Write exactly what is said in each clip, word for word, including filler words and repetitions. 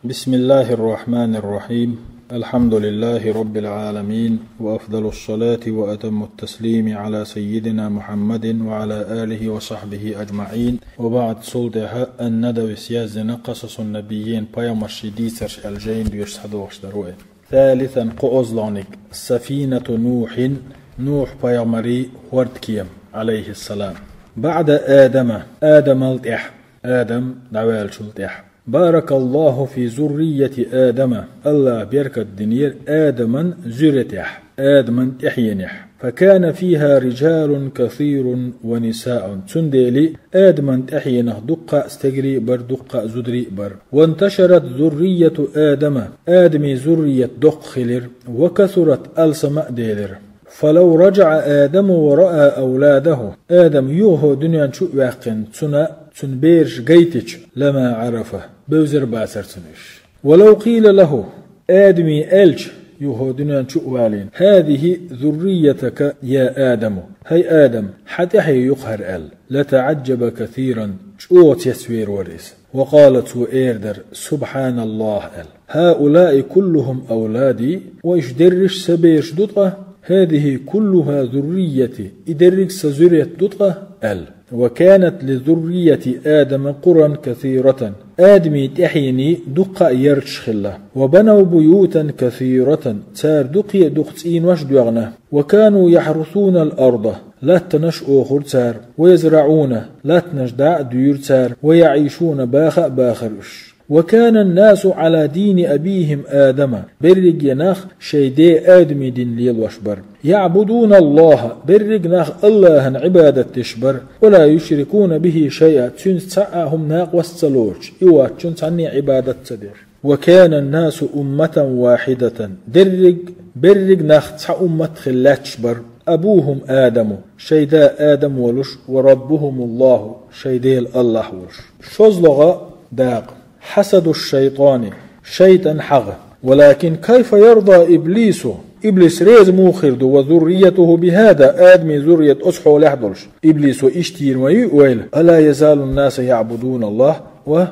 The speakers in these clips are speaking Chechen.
بسم الله الرحمن الرحيم. الحمد لله رب العالمين، وأفضل الصلاة وأتم التسليم على سيدنا محمد وعلى آله وصحبه أجمعين. وبعد، цул тӀехьа ан-Надавис яздина «Къасасун-набиййин», пайхамарши дийцарш аьлла жайна доьшуш схьадогӀуш дар вай. ثالثا، кхоазлагӀниг, سفينة نوح, Нухь пайхамарий хӀордкема, عليه السلام. بعد آدم, Адамал тӀехьа, Адам дӀаваьллачул тӀехьа. بارك الله في ذرية آدم, АллахӀа беркат динера Адаман зуьретехь, Адаман тӀаьхьенехь. فكان فيها رجال كثير ونساء, цундела Адаман тӀаьхьенах дуккха а стегарий а бар, дуккха а зударий а бар. وانتشرت ذرية آدم, Адамий зуррият доккха хилира, وكثرت, алсама а делира. فلو رجع آدم ورأى أولاده, Адам юха хӀокху дуьнен чу а ваьккхина, цунна цуьнан бераш гайтича, لما عرفه, бевзар бацара цунна уьш. ولو قيل له, Адаме аьлча, юха хӀокху дуьнен чу а валийна: هذه ذريتك يا آدم, хӀай Адам, хьан тӀаьхье ю-кх хӀара аьлла, لتعجب كثيرا, чӀогӀа цецвер вара иза. وقال, цо эр дара: سبحان الله аьлла. هؤلاء كلهم أولادي, вай уьш дерриш а сан бераш ду ткъа, هذه كلها ذريتي, и дерриг а сан зуьрет ду ткъа аьлла. وكانت لذرية آدم قرى كثيرة, Адамий тӀаьхьенийн дуккха а ярташ хилла. وبنوا بيوتا كثيرة, цара дуккха а дукха цӀийнош а доьгӀна. وكانوا يحرثون الأرض, латтанаш а охура цара, ويزرعون, латтанаш дӀа а дуьйра цара, ويعيشون, баха а бахара уьш. وكان الناس على دين أبيهم آدم, берриге нах шайн ден Адамий дин лелош бара. يعبدون الله, берриг нах АллахӀан Ӏибадат деш бара, ولا يشركون به شيئا, цуьнца цхьа а хӀума накъост ца лоцуш, и воцчунна цхьанне а Ӏибадат ца деш. وكان الناس أمة واحدة, дерриг, берриг нах цхьа уммат хилла лаьтташ бара. أبوهم آدم, шайн да Адам волуш, وربهم الله, шайн Дела АллахӀ волуш. ШозлагӀа дакъа. حسد الشيطان, шайтӀан хьагӀ. ولكن كيف يرضى إبليس, иблис реза муха хир ду, وذريته بهذا, Адамий зуррият оцу хьолехь долуш. Иблисо иштта йийр ма ю ойла. ألا يزال الناس يعبدون الله, ва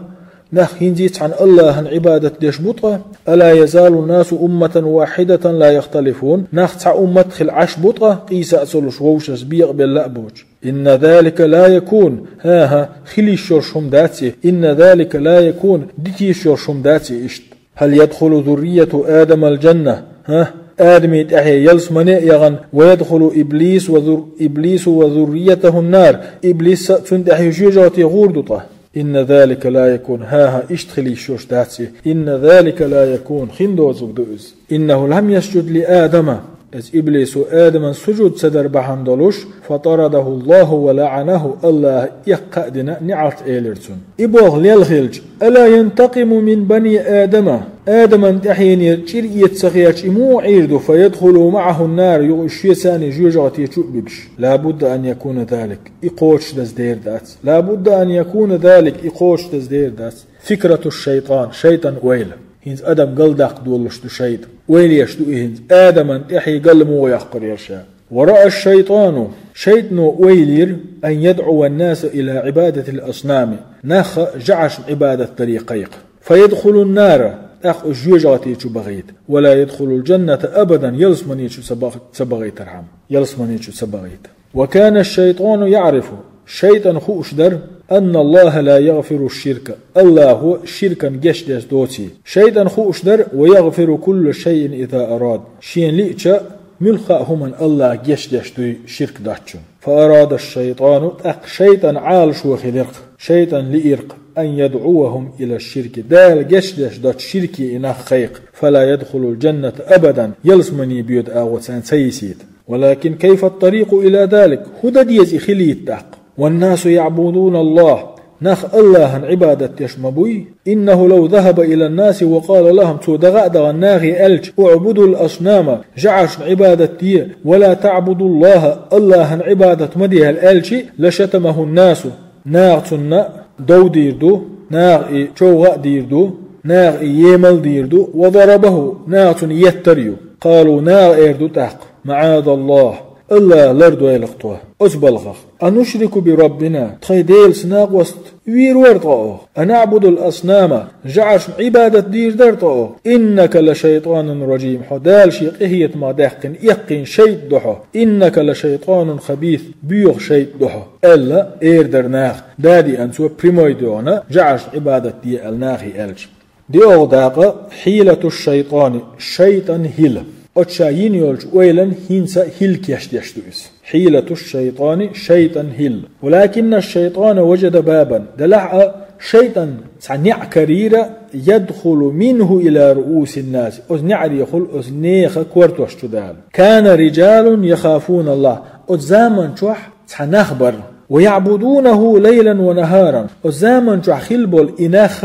нах хӀинца а цхьана АллахӀан Ӏибадат деш бу ткъа? ألا يزال الناس أمة واحدة لا يختلفون, нах цхьа уммат хилла Ӏаш бу ткъа, къийса а ца луш, вовшашца бекъабелла а боцуш? إن ذلك لا يكون, хӀан-хӀа, хила йиш йолуш хӀума дац и, إن ذلك لا يكون, дика йиш йолуш хӀума дац и иштта. هل يدخل ذرية آدم الجنة, хӀан? Адамий тӀаьхье ялсамане а яхана, ويدخل إبليس وذر-, إبليس وذريته النار, иблис а, цунна тӀаьхье жоьжахати гӀур ду ткъа? إن ذلك لا يكون, хӀан-хӀа, иштта хила йиш йолуш дац и. إن ذلك لا يكون, хин доцург ду иза. إنه لم يسجد لآدم, иза иблисо Адаман сужуд ца дар бахьана долуш, فطرده الله ولعنه, АллахӀа эккха а дина, неӀалт элира цунна. И болх лелхилча, ألا ينتقم من بني آدم, Адаман тӀаьхьенера чӀир эца ца хеташ и муха Ӏийр ду, فيدخلوا معه النار, юха уьш шеца жоьжахати чу а буьгуш? لا بد أن يكون ذلك, и кхочушдаза дер дац. لا بد أن يكون ذلك, и кхочушдаза дер дац. فكرة الشيطان, шайтӀан ойла. ХӀинца адам галдаккха долуш ду шайтӀа. Ойла еш ду и хӀинца, Адаман тӀаьхье гал муха яккхар яра ша. ورأى الشيطان, шайтӀано ойла йира, أن يدعو الناس إلى عبادة الأصنام, нах жӀарашна Ӏибадат даре кхайкха. فيدخلوا النار, тӀаккха уьш жоьжахати чу бахийта. ولا يدخلوا الجنة أبدا, ялсамани чу ца бах-, ца бахийтархьама. Ялсамани чу ца бахийта. وكان الشيطان يعرف, шайтӀана хууш дара, أن الله لا يغفر الشرك, АллахӀо ширкан гечдеш доций. ШайтӀана хууш дара, ويغفر كل شيء إذا أراد, шена лиъча, муьлхха а хӀуманна АллахӀа гечдеш дуй ширк доцчунна. فأراد الشيطان, тӀаккха шайтӀан Ӏалашо хилира-кх, шайтӀана лиира-кх, أن يدعوهم إلى الشرك, Дала гечдеш доцу ширке и нах кхайкха, فلا يدخلوا الجنة أبدا, ялсамани боьду агӀо царна ца йисийта. ولكن كيف الطريق إلى ذلك, хӀун дан деза и хилийта тӀаккха? والناس يعبدون الله, нах АллахӀан Ӏибадат деш ма буй? إنه لو ذهب إلى الناس وقال لهم, цо дагӀа а дахана нахе аьлча, اعبدوا الأصنام, жӀарашна Ӏибадат де, ولا تعبدوا الله, АллахӀан Ӏибадат ма де аьлча, لشتمه الناس, наха цунна дов дийр ду, наха и човгӀа а дийр ду, наха и емал дийр ду, وضربوه, наха цунна еттар ю. قالوا, наха эр ду тӀаккха: معاذ الله, АллахӀ лардойла-кх тхо оцу балхах. أنشرك بربنا, тхайн Делаца накъост Вийр вар тхо оха. أنعبد الأصنام, жӀарашна Ӏибадат дийр дар тхо оха. إنك لشيطان رجيم, хьо Дала шен къинхетамах даьккхина эккхийна шайтӀа ду хьо. إنك لشيطان خبيث, боьха шайтӀа ду хьо, аьлла, эр дар наха. Дади анцо прямой доьгӀна, жӀарашна Ӏибадат де аьлла нахе аьлча. ДиълагӀа дакъа, حيلة الشيطان, шайтӀан хӀила. Оцу ша йина йолчу ойланна хӀинца а хӀилла кечдеш ду иза. حيلة الشيطان, шайтӀан хӀилла. ولكن الشيطان وجد بابا, делахь а шайтӀан цхьа неӀ карийра, يدخل منه إلى رؤوس الناس, оцу неӀарехула оцу нехан кортош чу дала. كان رجال يخافون الله, оцу заман чохь цхьа нах бара. ويعبدونه ليلا ونهارا. Оцу заман чохь хилла болу и нах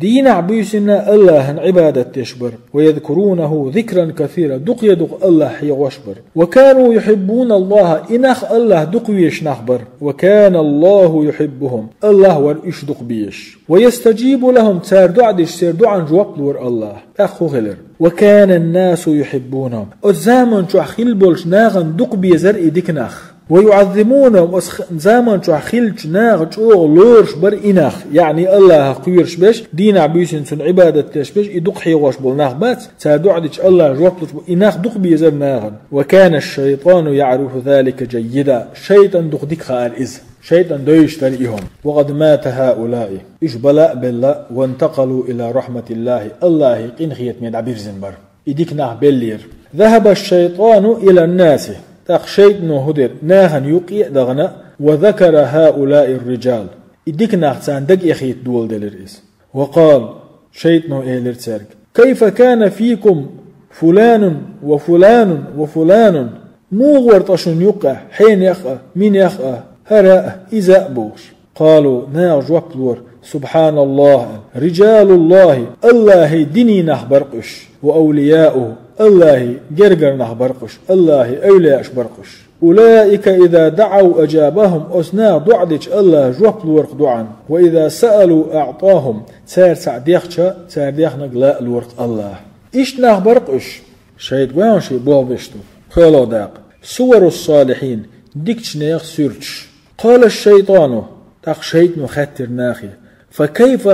дийнахь буьйсанна АллахӀан Ӏибадат деш бара. ويذكرونه ذكرا كثيرا. Дукха-дукха АллахӀ хьехош бара. وكانوا يحبون الله. И нах АллахӀ дукха везаш нах бара. وكان الله يحبهم. АллахӀ вара уьш дукха безаш. ويستجيب لهم. Цара доӀа дича, церан доӀанна жоп лора АллахӀ. ТӀаккха хӀун хилира? وكان الناس يحبونهم. Оцу заман чохь хилла болчу нахана дукха безара и дика нах. ويعظمونهم, оцу х-, заман чохь хиллачу наха чӀогӀа лоруш бара и нах, яъни АллахӀах кхоьруш берш, дийнахь буьйсанна цунна Ӏибадат деш берш, и дукха хьехош болу нах бац, цара доӀа дича АллахӀа жоп луш бу, и нах дукха безара нахана. وكان الشيطان يعرف ذلك جيدا, шайтӀан дукха дика хаьара иза. ШайтӀан девзаш дара и хӀума. وقد مات هؤلاء, уьш бала а белла, وانتقلوا إلى رحمة الله, АллахӀан къинхетаме дӀабирзина бара. И дика нах беллера. ذهب الشيطان إلى الناس. ТӀаккха шайтӀано хӀун дира? Нахана юккъе а дахана, وذكر هؤلاء الرجال. И дика нах царна дага эхийта доладелира иза. وقال, шайтӀано элира цаьрга: كيف كان فيكم فلان وفلان وفلان؟ Муха вара ткъа шуна юккъехь, хьенех а, минех а, хӀара а, иза а бохуш. قالوا, наха жоп лора: سبحان الله, رجال الله, АллахӀан динан нах бара-кх уьш, وأولياؤه, АллахӀан гергара нах бара-кх уьш, АллахӀан эвлияаш бара-кх уьш. أولئك إذا دعوا أجابهم, оцу наха доӀа дича АллахӀа жоп лора-кх доӀанна, وإذا سألوا أعطاهم, цара цхьаъ дехча, цара дехнарг лаа лора-кх АллахӀа. Иштта нах бара-кх уьш. ШайтӀа ваьхьна шен болх беш ду. КхоалгӀа дакъа. صور الصالحين, дикачу нехан суьрташ. قال الشيطان, тӀаккха шайтӀано хаьттира нахе: فكيف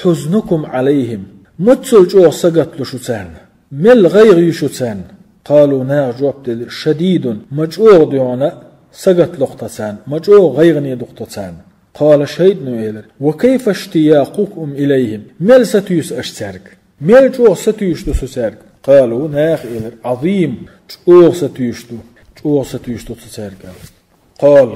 حزنكم عليهم؟ Маццал чӀогӀа сагатдо шу царна? Мел гӀайгӀа ю шу царна? قالوا, наха жоп делира: شديد, ма чӀогӀа ду хьуна сагатдо-кх тхан царна, ма чӀогӀа гӀайгӀане ду-кх тхан царна. قال, шайтӀано элира: وكيف اشتياقكم إليهم؟ Мел сатуьйсу аша цаьрга? Мел чӀогӀа сатуьйсуш ду со цаьрга? قالوا, наха элира: عظيم, чӀогӀа сатуьйсуш ду, чӀогӀа сатуьйсуш ду со цаьрга, аьлла. قال,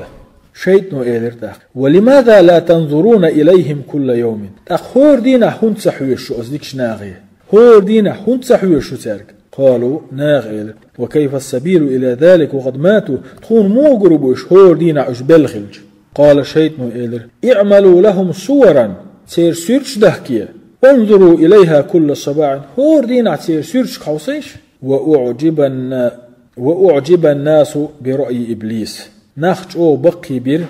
шайтӀано элира тӀаккха: ولماذا لا تنظرون إليهم كل يوم؟ ТӀаккха хӀора дийнахь хӀунда ца хьоьжу шу оцу дикачу нахе? ХӀора дийнахь хӀунда ца хьоьжу шу цаьрга? قالوا, наха элира: وكيف السبيل إلى ذلك وقد ماتوا؟ Тхуна муха гур бу уьш, хӀора дийнахь уьш белла хилча? قال, шайтӀано элира: اعملوا لهم صورا, церан суьрташ дахке, وانظروا إليها كل صباح, хӀора дийнахь церан суьрташка хьовсийша. وأعجب النا-, وأعجب الناس برأي إبليس. Нах чӀогӀа баккхийбира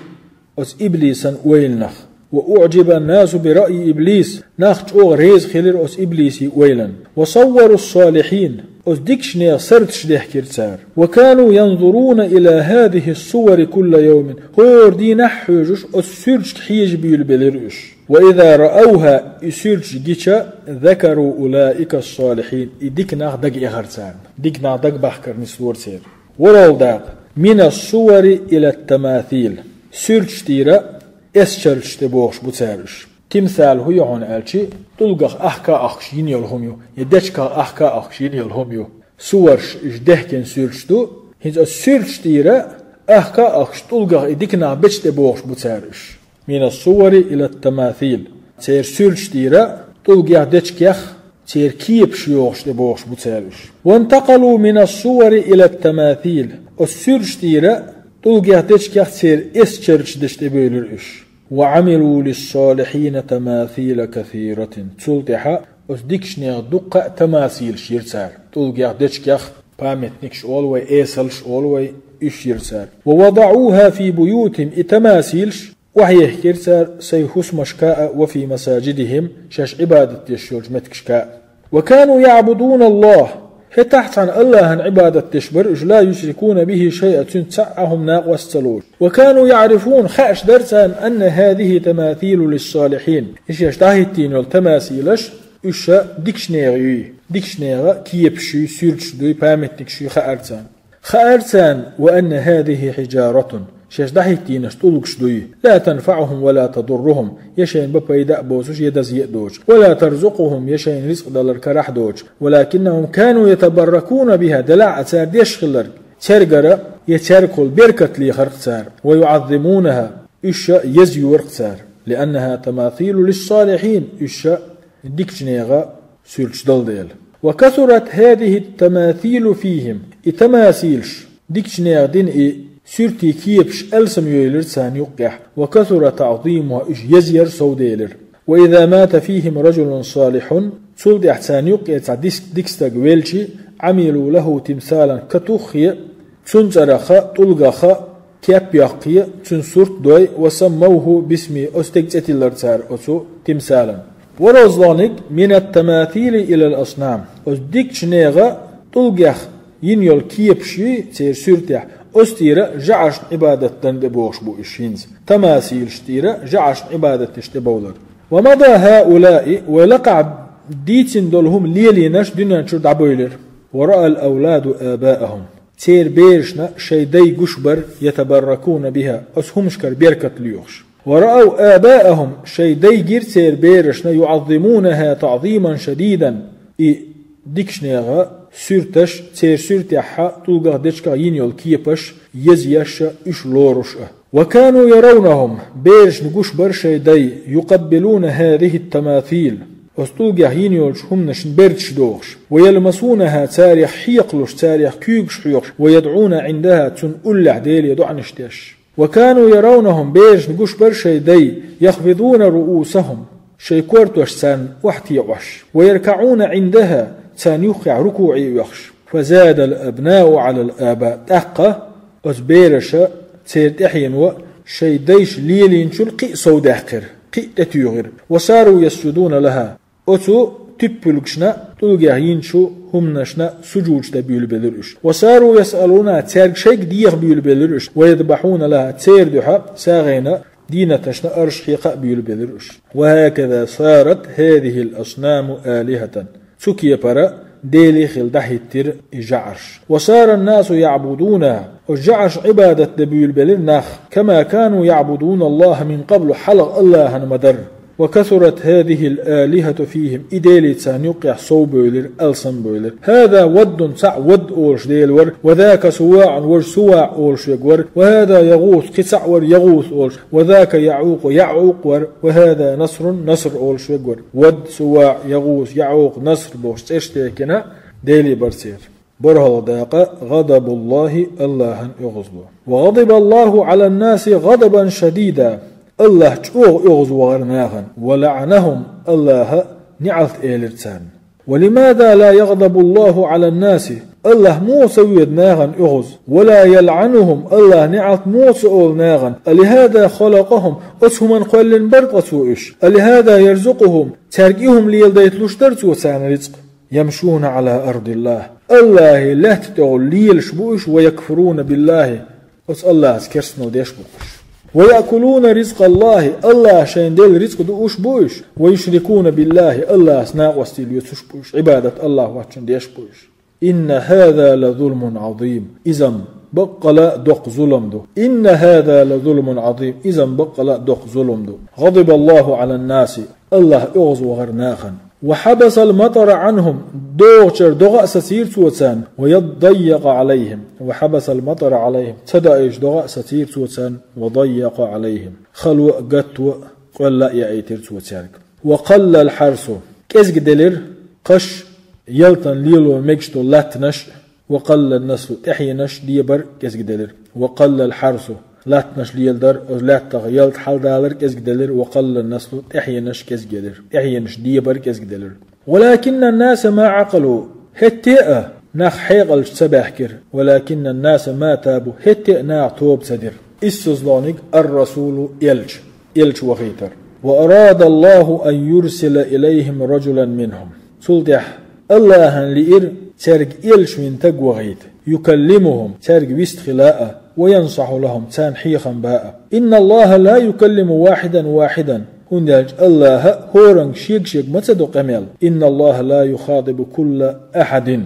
оцу иблисан ойланах. وأعجب الناس برأي إبليس. Нах чӀогӀа реза хилира оцу иблисан ойланна. وصوروا الصالحين. Оцу дикачу нехан сурташ дехкира цара. وكانوا ينظرون إلى هذه الصور كل يوم. ХӀора дийнахь хьоьжуш оцу суьрташка хьежа буьйлабелира уьш. وإذا رأوها, и суьрташ гича, ذكروا أولئك الصالحين. И дика нах дага эхара царна. Дика нах дага бахкар нислора церан. ВорхӀалгӀа дакъа. من الصور إلى التماثيل. Суьрташ тӀера эсчарлаш тӀе бохуш бу цара уьш. Тимсал хӀун ю хьуна аьлчи, тӀулгах ахка а ахкаш йина йолу хӀума ю, я дечках ахка а ахкаш йина йолу хӀума ю. Суварш, уьш дехкина суьрташ ду, хӀинца оцу суьрташ тӀера ахка а ахкаш тӀулгах и дика нах бечу тӀе бохуш бу цара уьш. من الصور إلى التماثيل. Церан суьрташ тӀера тӀулгех, дечкех церан кепаш йохуш тӀе бохуш бу цара уьш. وانتقلوا من الصور إلى التماثيل. Оцу суьрташ тӀера тӀулгех, дечкех церан эсчарлаш дечу тӀе бевлира уьш. وعملوا للصالحين تماثيل كثيرة. Цул тӀаьхьа оцу дикачу нехан дуккха а тамасилаш йира цара. ТӀулгех, дечкех, памятникаш олу вай, эсалш олу вай, уьш йира цара. ووضعوها في بيوتهم. И тамасилаш охьаехкира цара сайн хӀусамашка а, وفي مساجدهم, шаьш Ӏибадат деш йолчу меттигашка а. وكانوا يعبدون الله. ХӀетахь цхьана Аллахьан Ӏибадат деш бара уьш, لا يشركون به شيئا, цуьнца цхьа а хӀума накъост ца лоцуш. وكانوا يعرفون, хууш дара царна, أن هذه تماثيل للصالحين, и шаьш дӀахӀиттийна йолу тамасилаш, уьш дикачу нехан юй, дикачу нехан кепаш юй, суьрташ дуй, памятникаш юй хаьара царна. Хаьара царна, وأن هذه حجارة, шаьш дӀахӀиттийнарш тӀулгаш дуй, لا تنفعهم ولا تضرهم, я шайна бан пайда а боцуш, я даза а доцуш, ولا ترزقهم, я шайна рицкъ далар карахь а доцуш, ولكنهم كانوا يتبركون بها, делахь а цара деш хилларг, цаьргара я цаьргахула беркат лехарх цара, ويعظمونها, уьш еза йора-кх цара, لأنها تماثيل للصالحين, уьш дикачу нехан суьрташ долу дела. وكثرت هذه التماثيل فيهم, и тамасилаш, дикачу нехан дина и суьртийн кепаш алсамъевлира царна юккъехь, وكثر تعظيمها, уьш езъяр сов делира. وإذا مات فيهم رجل صالح, цул тӀаьхьа царна юккъе цхьа дис-, дика стаг велча, عملوا له تمثالا, катуххе, цуьнан цӀарах а, тӀулгах а кеп йоккхий, цуьнан сурт дой, وسموه باسمه, оцу стеган цӀе тиллира цара оцу тимсалан. ورزقهم من التماثيل إلى الأصنام. Оцу дикачу нехан тӀулгех йина йолу кепаш юй церан суьртехь, оцу тӀера жӀаршна Ӏибадат дан тӀебогӀуш бу уьш хӀинца. Тамасилаш тӀера жӀаршна Ӏибадат деш тӀебовлар. ومضى هؤلاء, вай лакхахь дийцина долу хӀума лелийнарш дуьнен чуьра дӀабевлира. ورأى الأولاد آباءهم. Церан берашна шайн дай гуш бара, يتبركون بها, оцу хӀуманашкара беркат лоьхуш. ورأوا آباءهم, шайн дай гира церан берашна, يعظمونها تعظيما شديدا. И дикачу нехан суьрташ, церан суьртехь а, тӀулгах а, дечигах а йина йолу кепаш езъеш а, уьш лоруш а. وكانوا يرونهم, берашна гуш бара шайн дай, يقبلون هذه التماثيل, оцу тӀулгех йина йолчу хӀуманашна берташ дохуш, ويلمسونها, царех хьекхалуш, царех куьйгаш хьоькхуш, ويدعون عندها, цунна уллехь Деле доӀанаш деш. وكانوا يرونهم, берашна гуш бара шайн дай, يخفضون رؤوسهم, шайн кортош царна охьатаьӀош, ويركعون عندها, царна юххехь рукуӀе оьхуш. فزاد الأبناء على الآباء. ТӀаккха оцу бераша церан тӀаьхьено шайн дайша лелийначул кхин а совдаьккхира, кхин а тӀетуьйхира. وصاروا يسجدون لها. Оцу туьппуьлгашна, тӀулгех йинчу хӀуманашна сужудаш дан буьйлабелира уьш. وصاروا يسألونها, цаьрга шайга деха буьйлабелира уьш. ويذبحون لها, церан дуьхьа сагӀина дийнаташна, арш хьекха а буьйлабелира уьш. وهكذا صارت هذه الأصنام آلهة. Цу кепара делий хилла дӀахӀиттира и жӀарш. وصار الناس يعبدونها. Оцу жӀаршна Ӏибадат дан буьйлабелира нах. كما كانوا يعبدون الله من قبل, хьалха Аллахьан ма-дарра. وكثرت هذه الآلهة فيهم. И делий царна юккъехь совбевлира, алсамбевлира. هذا ود, цхьаъ Вад олуш дела вара. وذاك سواع, важа Суваъ олуш верг вара. وهذا يغوث, кхин цхьаъ вара ЯгӀус олуш. وذاك يعوق, ЯӀукъ вара. وهذا نصر, Наср олуш верг вара. Вад, Суваъ, ЯгӀус, ЯӀукъ, Наср бохуш цӀераш текхина делий бара церан. БархӀалгӀа дакъа, غضب الله, Аллахьан оьгӀазло. وغضب الله على الناس غضبا شديدا. Аллахь чӀогӀа оьгӀазвахара нахана. ولعنهم, Аллахьа неӀалт элира царна. ولماذا لا يغضب الله على الناس؟ Аллахь муха ца воьду нахана оьгӀаз? ولا يلعنهم, Аллахь неӀалт муха ца олу нахана? ألهذا خلقهم, оцу хӀуманна кхоьллина бара ткъа цо уьш? ألهذا يرزقهم, цаьрга и хӀума леладайталуш дара цо царна рицкъ? يمشون على أرض الله. Аллахьан лаьтта тӀехула лелаш бу уьш, ويكفرون بالله. Оцу Аллахьаца керстанал деш бу уьш. ويأكلون رزق الله. Аллахьа шайна делла рицкъ дууш бу уьш. ويشركون بالله. Аллахьаца накъостий лоьцуш бу уьш. Ӏибадат Аллахь воцчунна деш бу уьш. إن هذا لظلم عظيم. Иза-м баккъала а доккха зулам ду. إن هذا لظلم عظيم. Иза-м баккъала а доккха зулам ду. غضب الله على الناس. Аллахь оьгӀазвахара нахана. وحبس المطر عنهم, догӀучара догӀа а сацийра цо царна, وضيق عليهم, وحبس المطر عليهم, ца даийча догӀа а сацийра цо царна, وضيق عليهم, хало а, гатто а, къоьлла а яийтира цо цаьрга. وقل الحرث, кӀезиг делира кхаш, ялтан лело мегаш долу латтанаш, وقل النسل, тӀаьхьенаш дебар кӀезиг делира. وقل الحرث, латтанаш леладар, оцу лаьттах ялта хьалдалар кӀезиг делира, وقل النسل, тӀаьхьенаш кӀезиг елира, тӀаьхьенаш дебар кӀезиг делира. ولكن الناس ما عقلوا, хӀетте а нах хьекъалчу ца баьхкира, ولكن الناس ما تابوا, хӀетте а наха тоба ца дира. Иссазлониг الرسول, элча, элча вахийтар. وأراد الله أن يرسل إليهم رجلا منهم. Цул тӀаьхьа Аллахьан лиира цаьрга элча вина стаг вахийта, يكلمهم, цаьрга вистхила а, وينصح لهم, царна хьехам ба а. إن الله لا يكلم واحدا واحدا, хӀунда аьлча АллахӀа хӀоранга шега-шега ма ца до къамел. إن الله لا يخاطب كل أحد.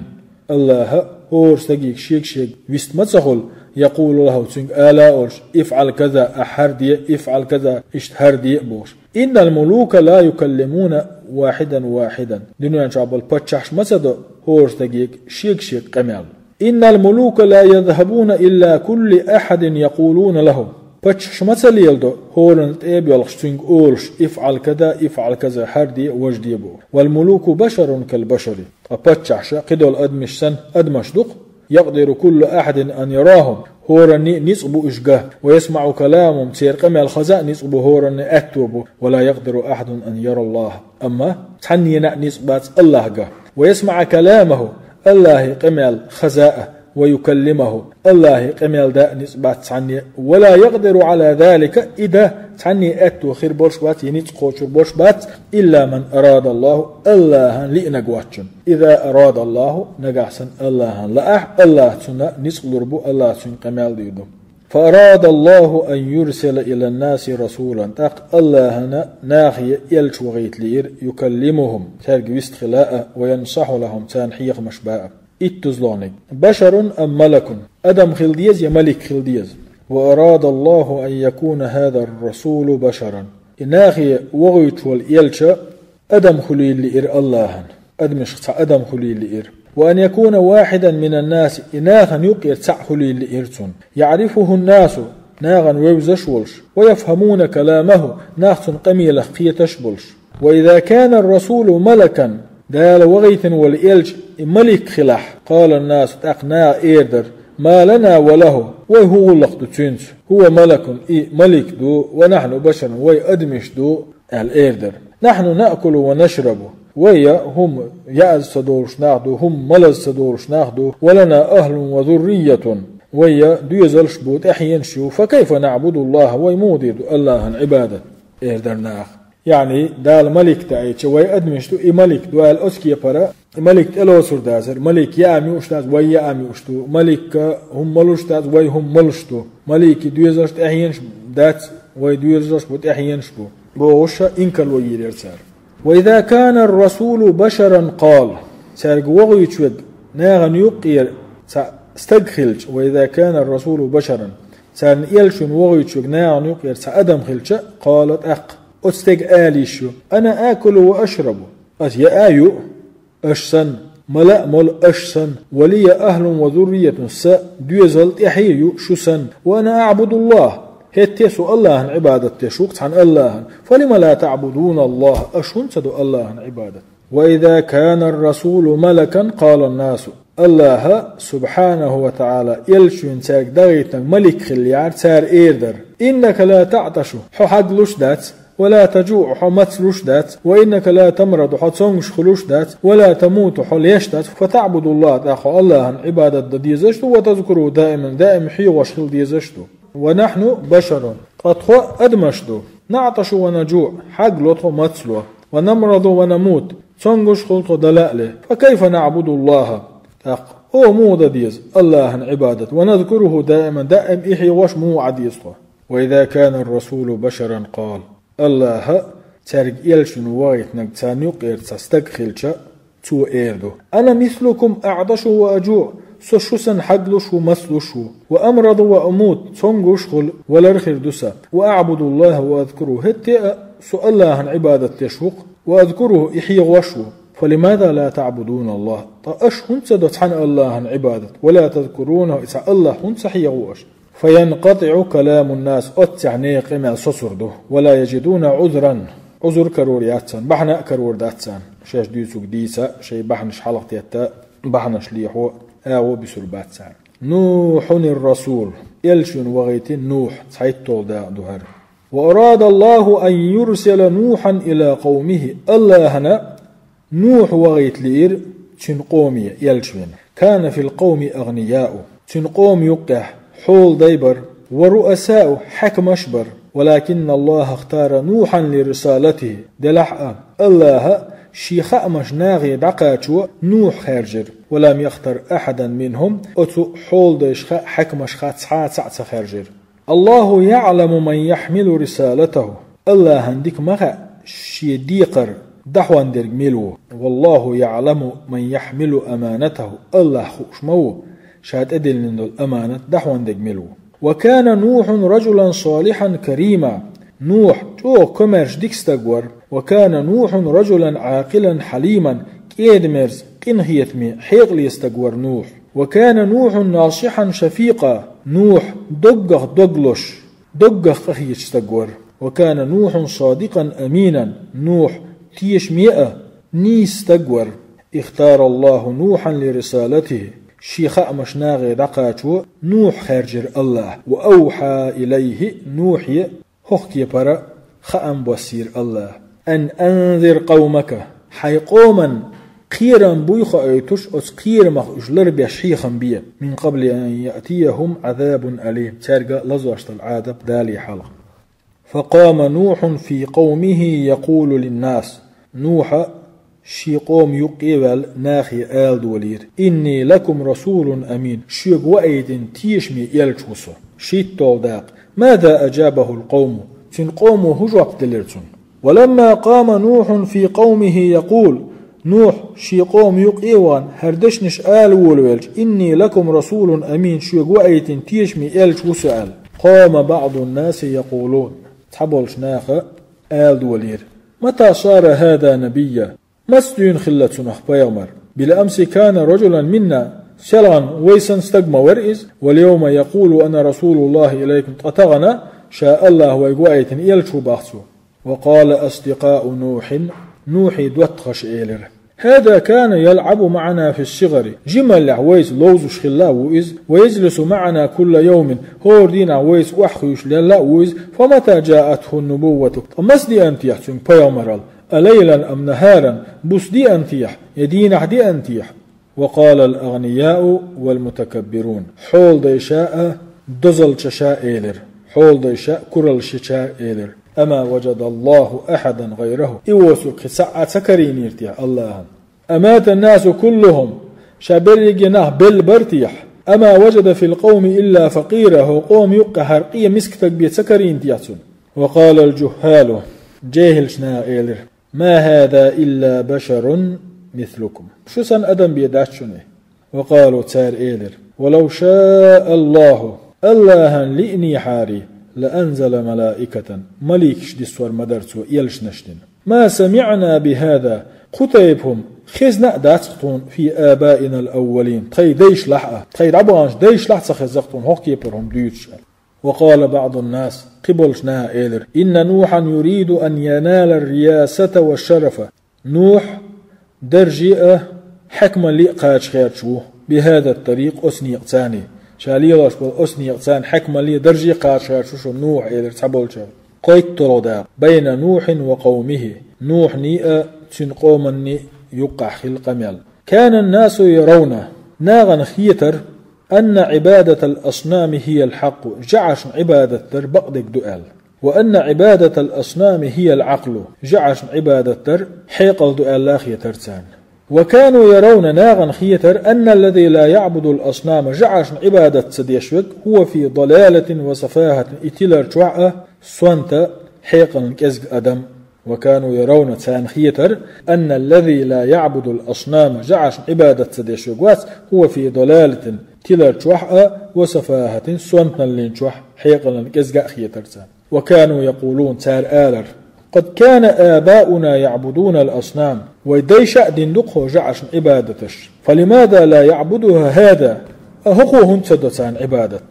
АллахӀа хӀора стагега шега-шега вист ма ца хуьлу, يقول له, цуьнга ала а олуш, افعل كذا, ахь хӀара де, افعل كذا, иштта хӀара де а бохуш. إن الملوك لا يكلمون واحدا واحدا. Дуьнен чохь болу паччахьаш ма ца до хӀора стагега шега-шега къамел. إن الملوك لا يذهبون إلى كل أحد يقولون له. Паччахьаш ма ца леладо хӀоранна тӀе а боьлхуш цуьнга олуш, افعل كذا, افعل كذا, хӀара де, важа де бохуш. والملوك بشر كالبشر. Ткъа паччахьаш кхидолу адамаш санна адамаш ду-кх. يقدر كل أحد أن يراهم. ХӀоранна а ницкъ бу уьш ган. ويسمع كلامهم, церан къамел хаза а ницкъ бу, хӀоранна а аьтто бу. ولا يقدر أحد أن يرى الله. Амма цхьаннена а ницкъ бац АллахӀ ган. ويسمع كلامه, АллахӀан къамел хаза а, ويكلمه, АллахӀан къамел дан а ницкъ бац цхьанне а. ولا يقدر على ذلك, и дан цхьанне а аьтто хир болуш бац, я ницкъ кхочур болуш бац, إلا من أراد الله, АллахӀан лиънарг воцчунна. إذا أراد الله, нагахь санна АллахӀан лаахь, АллахӀ цунна ницкъ лур бу, АллахӀ цуьнан къамел дийр ду. فأراد الله أن يرسل إلى الناس رسولا, тӀаккха АллахӀана нахе элча вахийта лиира, يكلمهم, цаьрга вистхила а, وينصح لهم, царна хьехамаш ба а. Иттузлониг. بشر أم ملك, адам хила деза я малик хила деза? وأراد الله أن يكون هذا الرسول بشرا. И нахе вохуьйтуш волу элча адам хуьлийла лиира АллахӀана, адамашха цхьа адам хуьлийла лиира. وأن يكون واحدا من الناس, и нахана юккъера цхьаъ хуьлийла лиира цунна. يعرفه الناس, нахана вевзаш а волуш, ويفهمون كلامه, нах цунна къамелах кхеташ а болуш. وإذا كان الرسول ملكا, Дала вахийтина волу элча и малик хилахь, قال الناس, тӀаккха наха эр дара: ما لنا وله, вай хӀун гӀуллакх ду цуьнца? هو ملك, и малик ду, ونحن بشر, вай адамаш ду, аьлла эр дара. نحن نأكل ونشرب, вай я хӀума яаза ца долуш нах ду, хӀума малаза ца долуш нах ду, ولنا أهل وذرية, вай я доьзалш бу, тӀаьхьенаш ю, فكيف نعبد الله, вай муха дийр ду АллахӀан Ӏибадат? Эр дара наха. Яъни, Дала малик даийча, вай адамаш ду, и малик ду аьлла оцу кепара, и малик тӀелоцур дацара, малик яам юуш дац, вай яам юуш ду, малика хӀума малуш дац, вай хӀума малуш ду, малики доьзалш тӀаьхьенаш дац, вай доьзалш бу, тӀаьхьенаш бу. Бохуша инкарло йийрера цара. وإذا كان الرسول بشرا قال, цаьрга вохуьйтуш верг нахана юккъера цхьа стаг хилча, وإذا كان الرسول بشرا, царна элча вина вохуьйтуш верг нахана юккъера цхьа адам хилча, قال, тӀаккха оцу стеган ала йиш ю: أنا آكل وأشرب, ас яа а юу, аш санна, мала а молу, аш санна, ولي أهل وذرية, сан доьзал тӀаьхье а ю, шу санна, وأنا أعبد الله, хӀетте а со АллахӀан Ӏибадат деш ву-кх, цхьана АллахӀан. فلم لا تعبدون الله, аш хӀунда ца до АллахӀан Ӏибадат? وإذا كان الرسول ملكا قال الناس, АллахӀа, سبحانه وتعالى, элча вина цаьрга дахийтинарг малик хиллехьара, цара эр дара: إنك لا تعطش, хьо хьаглуш дац, ولا تجوع, хьо мацлуш дац, وإنك لا تمرض, хьо цомгуш хуьлуш дац, ولا تموت, хьо леш дац, فتعبد الله, тӀаккха хьо АллахӀан Ӏибадат дан дезаш ду, وتذكره دائما, даим хьехош хила дезаш ду. ونحن بشر, ткъа тхо адамаш ду, نعطش ونجوع, хьагло тхо, мацло, ونمرض ونموت, цомгуш хуьлу тхо, дала а ле, فكيف نعبد الله, тӀаккха хӀун муха дан деза АллахӀан Ӏибадат, ونذكره دائما, даим и хьехош муха Ӏа деза тхо? وإذا كان الرسول بشرا قال, АллахӀа цаьрга элча вина вохийтинарг царна юккъера цхьа стаг хилча, цо эр ду: أنا مثلكم أعطش وأجوع, со шу санна хьаглуш ву, мацлуш ву, وأمرض وأموت, цомгуш хуьлу, валар хир ду сан, وأعبد الله وأذكره, хӀетте а со АллахӀан Ӏибадат деш ву-кх, وأذكره, и хьехош ву. فلماذا لا تعبدون الله, ткъа аш хӀунда ца до цхьана АллахӀан Ӏибадат, ولا تذكرونه, и цхьа АллахӀ хӀунда ца хьехаво аш? فينقطع كلام الناس, оццехь нехан къамел соцур ду, ولا يجدون عذرا, Ӏузур карор яц царна, бахьана а карор дац царна, шаьш дуьйцург дийца, шайн бахьанаш хьалха тетта, бахьанаш лехьо, агӀо а бисур бац царна. نوح الرسول, элча вина вахийтина Нухь, цхьайтталгӀа дакъа ду хӀара. وأراد الله أن يرسل نوحا إلى قومه, АллахӀана Нухь вахийта лиира цуьнан къоме элча вина. كان في القوم أغنياء, цуьнан къома юккъехь хьолдай бара, ورؤساء, хьаькамаш бара. ولكن الله اختار نوحا لرسالته, делахь а, АллахӀа Шен хаамаш нахе дӀакхачо Нухь хаьржира. ولم يختر أحدا منهم, оцу хьолдайшха, хьаькамашха цхьа а цхьаъ ца хаьржира. الله يعلم من يحمل رسالته. АллахӀан дика ма хаьа, шен декхар дӀахьондерг мила ву. والله يعلم من يحمل أمانته. АллахӀ хууш ма ву, ша тӀедиллина долу аманат дӀахьондерг мила ву. وكان نوح رجلا صالحا كريما. Нухь чӀогӀа комаьрша дика стаг вара. وكان نوح رجلا عاقلا حليما. КӀеда-мерза, къинхетаме, хьекъале стаг вара Нухь. وكان نوح ناصحا شفيقا. Нухь доггах дог луш, доггах къахеташ стаг вара. وكان نوح صادقا أمينا. Нухь тешаме а, нийса стаг вара. اختار الله نوحا لرسالته. Шен хаамаш нахе дӀакхачо Нухь хаьржира АллахӀа. وأوحى إليه. Нухье хӀокху кепара хаам боссийра АллахӀа. أن أنذر قومك. Хьайн къоман кхерам буй хоуьйтуш, оцу кхерамах уьш ларбеш хьехам бе. من قبل أن يأتيهم عذاب أليم. Цаьрга лазош долу Ӏазап дале хьалха. فقام نوح في قومه يقول للناس. Нухьа шен къоман юккъе а ваьлла, нахе ала долийра: إني لكم رسول أمين. Шуьга ваийтина тешаме элча ву со. ШийтталгӀа дакъа. ماذا أجابه القوم؟ Цуьнан къомо хӀун жоп делира цунна? ولما قام نوح في قومه يقول. Нухь шен къоман юккъе а вахана, хӀара дешнаш ала волавелча: إني لكم رسول أمين, шуьга ваийтина тешаме элча ву со аьлла. قام بعض الناس يقولون. Цхьаболчу наха ала долийра: متى صار هذا نبيا؟ Маца дуьйна хилла цунах пайхамар? بالأمس كان رجلا منا. Селхана вай санна стаг ма вара иза. واليوم يقول أنا رسول الله إليكم. Ткъа тахана ша АллахӀа вайга ваийтина элча ву боху цо. وقال أصدقاء نوح. Нухьан доттагӀаша элира: هذا كان يلعب معنا في الصغر. Жималлехь вайца ловзуш хилла а ву иза. ويجلس معنا كل يوم. ХӀора дийнахь вайца охьахуьйсуш лелла а ву иза. فمتى جاءته النبوة؟ Ткъа маца деана техьа цуьнга пайхамаралла? أليلا أم نهارا؟ Буса деана техьа, я дийнахь деана техьа? وقال الأغنياء والمتكبرون. Хьоладайша а, дозаллачаша а элира. Хьоладайша а, кураллашчаша а элира: أما وجد الله أحدا غيره؟ И воцург кхин цхьа а ца карийнийра техьа АллахӀан? أمات الناس كلهم؟ Ша берриге а нах белла бара техьа? أما وجد في القوم إلا فقيرا؟ ХӀокху къоман юккъехь хӀара къен миска стаг бен ца карийна техьа цунна? وقال الجهال. ЖехӀилчу наха элира: ما هذا إلا بشر مثلكم. Шу санна адам бен дац шуна и. وقالوا. Цара элира: ولو شاء الله. АллахӀан лиънехьара, لأنزل ملائكة. Маликаш диссор ма дара цо элчанаш дина. ما سمعنا بهذا. Кху тайпа хӀума хезна а дац-кх тхуна في آبائنا الأولين. Тхайн дайшлахь а, тхайн дӀабаханчу дайшлахь а ца хезна-кх тхуна хӀокху кепара хӀума дуьйцуш аьлла. وقال بعض الناس. Кхиболчу наха элира: إن نوحا يريد أن ينال الرياسة والشرف. Нухь дарже а, хьаькамалле а кхача гӀерташ ву. بهذا الطريق. Оцу некъаца. Ша лелош болу оцу некъаца хьаькамалле а, дарже а кхача гӀерташ ву шу, Нухь, элира цхьаболчара. КхойтталгӀа дакъа. بين نوح وقومه. Нухьний а, цуьнан къоманний а юккъехь хилла къамел. كان الناس يرون. Нахана хетара, أن عبادة الأصنام هي الحق. ЖӀарашна Ӏибадат дар бакъдерг ду аьлла. وأن عبادة الأصنام هي العقل. ЖӀарашна Ӏибадат дар хьекъал ду аьлла хетара царна. وكانوا يرون. Нахана хетара, أن الذي لا يعبد الأصنام. ЖӀарашна Ӏибадат ца деш верг, هو في ضلالة وسفاهة. И тилар чохь а, сонта, хьекъална кӀезиг адам. وكانوا يرون. Царна хетара, أن الذي لا يعبد الأصنام. ЖӀарашна Ӏибадат ца деш верг вац, هو في ضلالة. Тилар чохь а, وسفاهة. Сонталлин чохь, хьекъална кӀезиг а хетара царна. وكانوا يقولون. Цара алара: قد كان آباؤنا يعبدون الأصنام. Вай дайша а дина ду-кх хӀокху жӀарашна Ӏибадаташ. فلماذا لا يعبدها هذا؟ ХӀокхо хӀунда ца до царна Ӏибадат?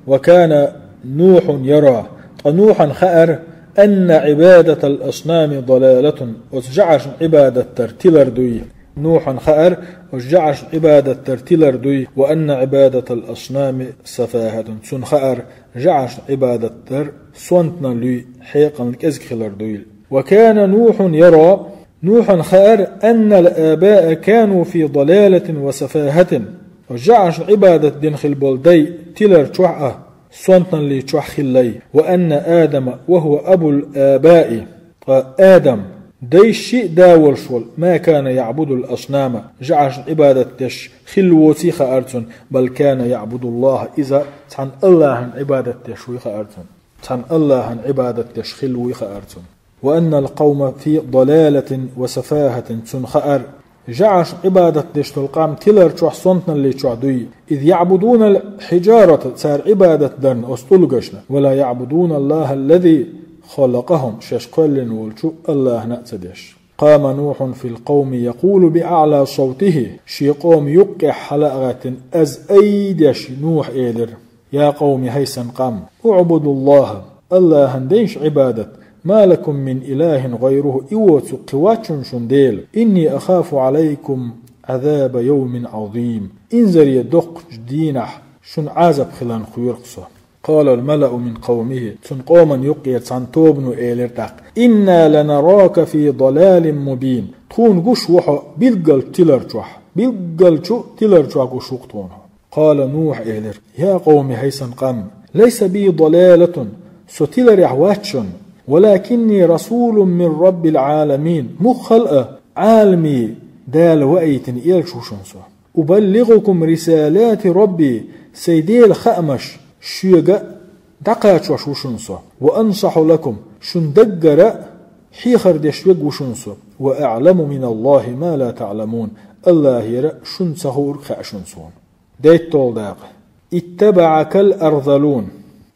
وكان نوح يرى. Ткъа Нухьана хаьара, أن عبادة الأصنام ضلالة. Оцу жӀарашна Ӏибадат дар тилар дуй. Нухьана хаьара, оцу жӀарашна Ӏибадат дар тилар дуй. وأن عبادة الأصنام سفاهة. Цунна хаьара, жӀарашна Ӏибадат дар сонталлин, хьекъална кӀезиг хилар дуйла. وكان نوح يرى. Нухьана хаьара, أن الآباء كانوا في ضلالة وسفاهة. ЖӀарашна Ӏибадат дина хилла болу дай тилар чохь а, сонталлин чохь хиллай. وأن آدم وهو أبو الآباء. Ткъа Адам, Дайши а да волуш волу, ма кана яъбудул аснама, жӀаршна Ӏибадат деш хилла воций хаьара цунна, бал кана яъбудуллаха, иза цхьана Аллахьан Ӏибадат деш вуй хаьара цунна. Цхьана Аллахьан Ӏибадат деш хилла вуй хаьара цунна. Ва аннал къавма фи далалатин ва сафахатин, цунна хаьара, жӀаршна Ӏибадат деш долу къам тилар чохь, сонтаналли чохь дуй. Из яъбудунал хьиджарата, цара Ӏибадат дарна оцу тӀулгашна, ва ла яъбудуналлаха аллази халакъахум, шаьш кхоьллина волчу Аллахьна а ца деш. Къама Нухьун фил къавми якъулу би аъла савтихи, шен къоман юккъехь хьала а гӀаьттина, аз ай деш Нухь элира: Я къавми, хӀай сан къам, уъбудуллаха, Аллахьан дайша Ӏибадат, ма лакум мин илахин гӀайруху, и воцург кхин вац шуна шун Дела, инни ахафу Ӏалайкум Ӏазаба явмин Ӏазим, инзаре доккхачу дийнахь шуна Ӏазап хиларна кхоьру-кх со. Къалал малау мин къавмихи, цунна къоман юккъера цхьана тобано элира тӀаккха: Инна ланарака фи далалин мубин, тхуна гуш ву хьо билггал тилар чохь, билггалчу тилар чохь гуш ву-кх тхуна хьо. Къала Нухь элира: Я къавми, хӀай сан къам, лайса би далалатун, со тиларехь вац шуна, валакинни расулун мин Раббил Ӏаламин, муха хала а, Ӏаламийн Дала ваийтина элча ву шуна со. Убаллигъукум рисалати Рабби, сайн Делан хаамаш шуьга дӀакхачош ву шуна со. Ва ансахьу лакум, шун даггара а хьехар деш верг ву шуна со. Ва аъламу мин Аллахи ма ла таъламун, Аллахьера шуна ца хуург хаьа шуна суна. ДейтталгӀа дакъа. Иттабаъакал арзалун.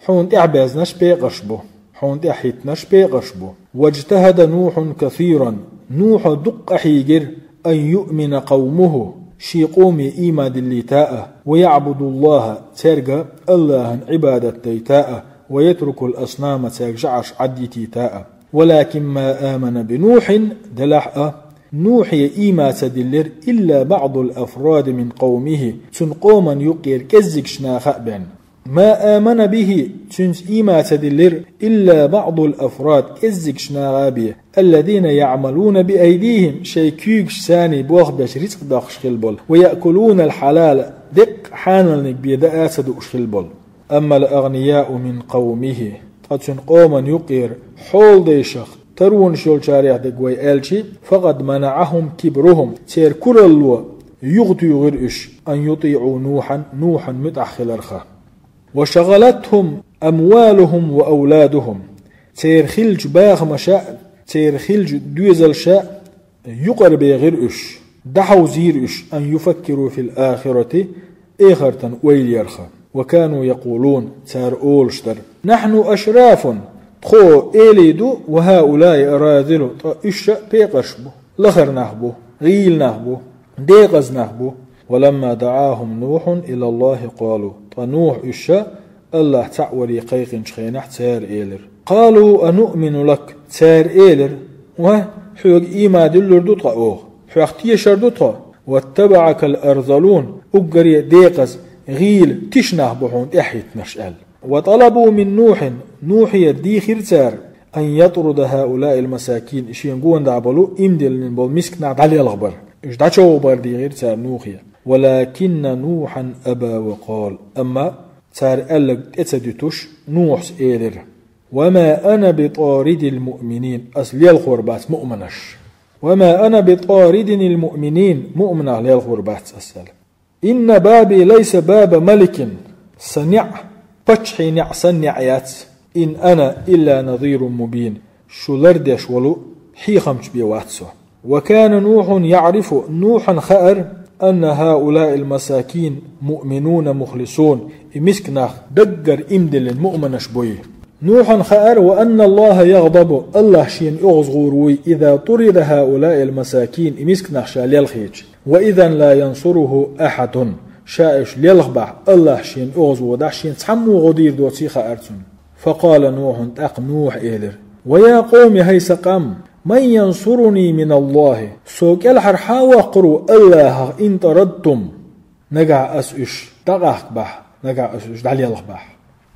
Хьуна тӀаьхьабаьзнарш бекъаш бу. Хьуна тӀаьхьахӀиттинарш бекъаш бу. Важтахьада Нухьун касиран. Нухьа дуккха къахьийгира, ан юъмина къавмуху, шен къоме ийман диллийта а, ва яъбудуллаха, цаьрга Аллахьан Ӏибадат дайта а, ва ятрукул аснама, цаьрга жӀарш Ӏадйитийта а. Валакин ма амана би Нухьин, делахь а, Нухье ийман ца диллира илла баъдул афради мин къавмихи, цунна къоман юккъера кӀеззигаш наха а бен. Ма амана бихи, цуьнца ийман ца диллира илла баъдул афрад, кӀеззигаш наха а бен, аллазина яъмалуна би айдихим, шайн куьйгаш санний болх беш рицкъ доккхуш хилла болу, ва яъкулунал хьалала, деккъа хьаналниг бен даа а ца дууш хилла болу. Аммал агънияу мин къавмихи, ткъа цуьнан къоман юккъера хьолдайшах, таронаш йолчарех дерг вай аьлчи, факъад манаъахум кибрухум, церан куралло юхатуьйхира уьш, ан ютиъу Нухьан, Нухьан муьтӀахь хиларх. Ва шагӀалатхум амвалухум ва авладухум, церан хиллачу бахамаша а, церан хиллачу доьзалша а юкъара бехира уьш, дӀахьовзийра уьш, ан юфаккиру фил ахирати, эхартан ойла ярх. Ва кану якъулун, цара олуш дара: нахьну ашрафун, тхо элий ду, ва хӀаулаи аразилу, ткъа уьш а пекъарш бу, лахара нах бу, гӀийла нах бу, декъаза нах бу. Ва ламма даъахум Нухьун илаллахи къалу, ткъа Нухь уьш а Аллахь цхьаъ варе кхайкхинчу хенахь цара элира: «Къалу ануъмину лак», цара элира: «Ва, хьоьга ийман диллур ду ткъа оха? Хьох тешар ду тхо?» «Ваттабаъакал арзалун», уггаре а декъаза, гӀийла, тиша нах бу хьуна тӀаьхьахӀиттинарш аьлла. «Ва тӀалабу мин Нухьин», Нухьера дийхира цара: «Ан ятруда хӀаулаил масакин», шен гонаха болу, имдиллина болу мисканах дӀалелхабар. Уьш дӀачовхабар дийхира цара Нухе. «Валакинна Нухьан аба ва къала». Амма цара аьлларг тӀе ца дуьтуш, Нухьас элира: «Ва ма ана би таридил муъминин», ас лелхор бац муъманаш. «Ва ма ана би таридинил муъминин», муъманах лелхор бац ас аьлла. «Инна баби лайса баба маликин», сан неӀ паччахьийн неӀ санна неӀ яц. «Ин ана илла назирун мубин», шу лардеш волу хьехамча бен вац со. «Ва кана Нухьун яърифу», Нухьан хаьара, «анна хӀаулаил масакин муъминуна мухлисун», и миска нах даггара имдиллина муъманаш буй. Нухьан хаьара: «Ва анна Аллаха ягъдабу», Аллах шена оьгӀаз гӀур вуй, «иза турида хӀаулаил масакин», и миска нах ша лелхийча. «Ва изан ла янсуруху ахьадун», ша уьш лелхабахь, Аллах шена оьгӀаз водахь, шена цхьаммо гӀо дийр доций хаьара цунна. «Факъала Нухьун», тӀаккха Нухьа элира: «Ва я къовми, хӀай сан къам, ман янсуруни мин Аллахи, со кӀелхьара хьан воккхур ву Аллахах, ин тарадтум, нагахь ас уьш дӀакъахкабахь, нагахь ас уьш дӀалелхабахь?»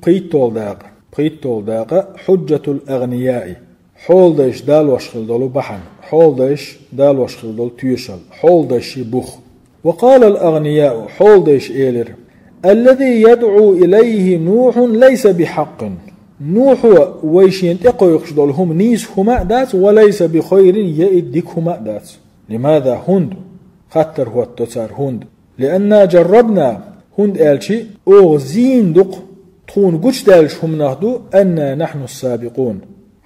ПхийттолгӀа дакъа. ПхийттолгӀа дакъа: хьуджатул агънияи. Хьолдайш далош хила долу бахьана. Хьолдайш далош хила долу тоьшалла. Хьолдайши бух. «Ва къалал агънияу», хьолдайш элира: «Аллази ядъу илайхи Нухьун лайса бихьаккъин». Нухьо вай шена тӀекхойкхуш долу хӀума нийса хӀума а дац, ва лайса би хайрин, я и дика хӀума а дац. Лимада? ХӀунда? Хаттар хӀотто цара хӀунда. Лианна жаррабна, хӀунда аьлча оха зийна ду-кх, тхуна гучудаьллачу хӀуманах ду, анна нахьну сабикъун.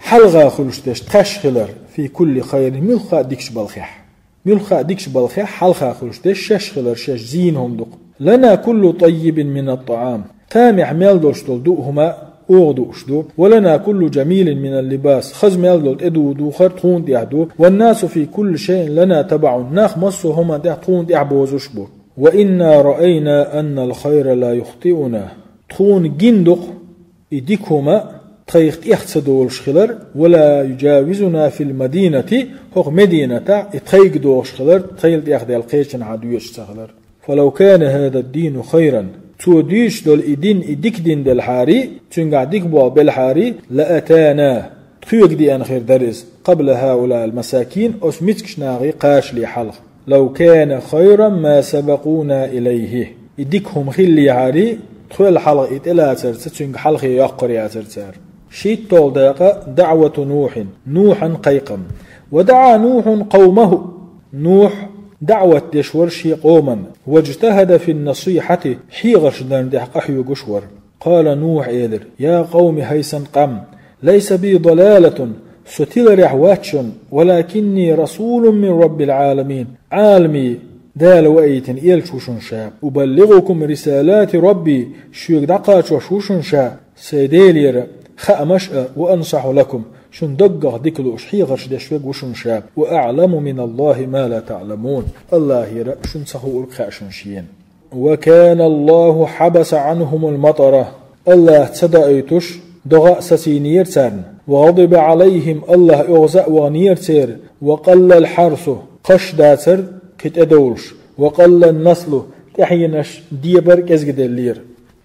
Хьалха хуьлуш дерш тхаьш хилар, фи кулли хайрин, муьлхха а дикачу балхехь. Муьлхха а дикачу балхехь хьалха хуьлуш дерш шаьш хилар, шаьш зийна хӀума ду-кх. Лана куллу таййибин мина ттаӀам. Тамехь мел долуш долу дуъ хӀума оха дууш ду. Ва лана куллу жамилин мина ллибас. Хаза мел долу тӀедув духар тхуна тӀехь ду. Ваннасу фи кулли шайин лана табаӀун. Нах массо а хӀуманна тӀехь тхуна тӀехь бозуш бу. Ва инна раайна анна лхайра ла юхтиуна. Тхуна гина ду-кх и дика хӀума тхайх тӀех ца долуш хилар, ва ла южавизуна фил мадинати, хӀокху Мединатахь и тхайга догӀуш хилар, тхайла тӀехдаьлла кхечанхьа доьшуш ца хилар. Фалав кана хаза ддину хайран, цо дуьйцуш долу и дин, и дика дин делхьарий, цуьнгахь дика болх белхьарий, ла атана, тхоьга деана хир дара иза, къабла хаулаил масакин, оцу мискачу нахе кхачале хьалха. Лав кана хайран ма сабакъуна илайхи. И дика хӀума хиллехьарий, тхоьл хьалха и тӀелацарца цуьнга хьалхе йоккхур яцара цара. ШийтталгӀа дакъа даӀвату Нухьин, Нухьан кхайкхам. Ва даӀа Нухьун къавмаху. Нухь даӀват деш вара шен къоман. Важтахада фин насихьати, хьехарш дарна тӀехь къахьоьгуш вара. Къала Нухь элира: «Я къавми, хӀай сан къам, лайса би далалатун, со тиларехь вац шуна, валакинни расулун мин Раббил Ӏаламин, Ӏаламийн Дала ваийтина элча ву шуна ша, убаллигӀукум рисалати Рабби, шуьга дӀакхачош ву шуна ша, сайн Делера хаамаш а, ва ансахьу лакум, шуна даггах дика лууш хьехарш деш верг ву шуна ша, ва аӀламу мин Аллахи ма ла таӀламун, Аллахера шуна ца хуург хаьа шуна шена». «Ва кана Аллаху хьабаса Ӏанхумул матара». Аллаха ца даийтуш, догӀа а сацийнера царна. «Ва гӀадиба Ӏалайхим», Аллах оьгӀаз а ваханера церан. «Ва къаллал хьарсу», кхаш дацара кхин тӀедовлуш. «Ва къаллан наслу», тӀаьхьенаш, дебар а кӀезгаделлера.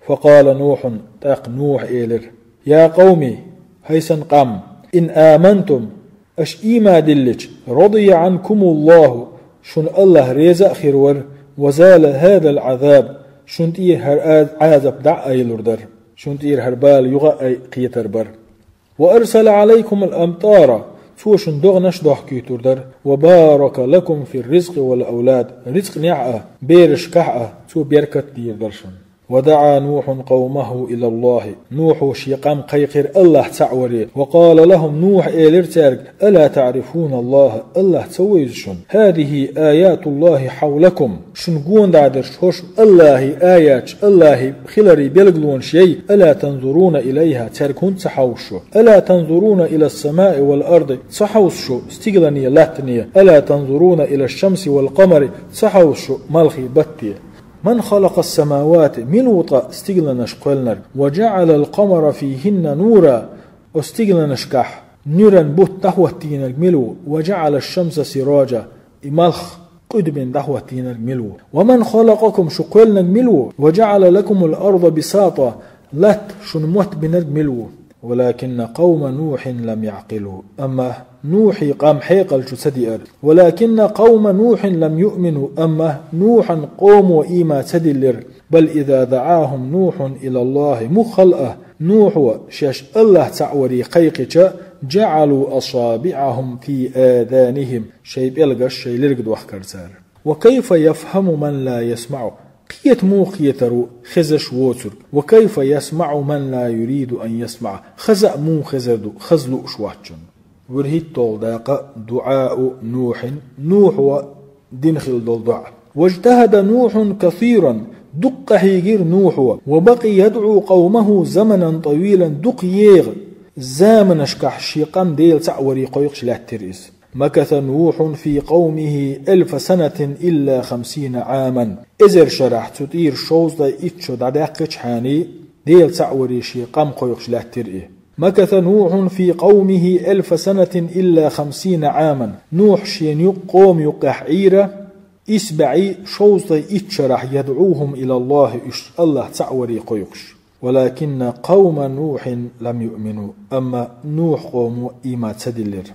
«Фа къала Нухьун», тӀаккха Нухь элира: «Я къавми, хӀай сан къам, ин амантум, аша ийман диллича, радия Ӏанкумуллаху, шуна Аллах реза а хир вара, ва зала хазал Ӏазаб, шуна тӀера хӀара аз-, Ӏазап дӀа а айлур дара, шуна тӀера хӀара бала юха а ай-, кхетар бара. Ва арсала Ӏалайкумул амтара, цо шуна догӀанаш дохкуьйтур дара, ва барака лакум фир ризкъи вал авлад, ризкънехь а, берашкахь а цо беркат дийр дара шуна». «Ва даӀа Нухьун къавмаху илаллахи». Нухьо шен къам кхайкхира Аллах цхьаъ варе. «Ва къала лахум», Нухь элира цаьрга: «Ала таӀрифуна Аллаха? Аллах ца вевза шуна? Хазихи аятуллахи хьавлакум. Шуна гонадӀа дерш хӀорш Аллахи аяташ, Аллахи хилари белгалонаш яй. Ала танзуруна илайха? Цаьрга хӀунда ца хьовсу шу? Ала танзуруна илас самаи вал арди? Ца хьовсу шу стиглане, латтане? Ала танзуруна илаш шамси вал къамари? Ца хьовсу шу малхе, батте?» «Ман халакъас самавати», мила ву ткъа стигланаш кхоьллинарг? «Ва жаӀалал къамара фихинна нура», оцу стигланашкахь нуьран бутт дӀахӀоттийнарг мила ву? «Ва жаӀалаш шамса сираджа», и малх къуьдбина дӀахӀоттийнарг мила ву? «Ва ман халакъакум», шу кхоьллинарг мила ву? «Ва жаӀала лакумул арда бисата», латта шуна мотт бинарг мила ву? «Валакинна къавма Нухьин лам яӀкъилу». Амма Нухьи къам хьекъал чу ца диара. «Валакинна къавма Нухьин лам юъмину», амма Нухьан къомо ийман ца диллира. «Бал иза даӀахум Нухьун илаллахи», муха хала а, Нухьо шаьш Аллах цхьаъ варе кхайкхича, «жаӀалу асабиӀахум фи азанихим», шайн пӀелгаш шайн лерга дохкара цара. «Ва кайфа яфхаму ман ла ясмаӀу», кхета муха кхетар ву хезаш воцург? «Ва кайфа ясмаӀу ман ла юриду ан ясмаӀа», хаза а муха хезар ду хаза лууш воцчунна? ВуьрхӀитталгӀа дакъа дуӀау Нухьин, Нухьо дина хилла долу доӀа. «Важтахада Нухьун касиран», дукха къахьийгира Нухьо, «ва бакъи ядӀу къавмаху заманан тавилан», дукха еха заманашкахь шен къам Дела цхьаъ варе кхойкхуш лаьттира иза. «Макаса Нухьун фи къавмихи элфа санатин илла хамсина Ӏаман». Эзар шарахь цу тӀера шовзткъе итт шо дӀадаьккхичхьаний, Дела цхьаъ варе шен къам кхойкхуш лаьттира и. «Макаса Нухьун фи къавмихи элфа санатин илла хамсина Ӏаман». Нухь шен юкъ-, къома юккъехь Ӏийра, исбаӀи шовзткъе итт шарахь, «ядӀухум илаллахи», уьш Аллах цхьаъ варе кхойкхуш. «Валакинна къавма Нухьин лам юъмину», амма Нухь къомо ийман ца диллира.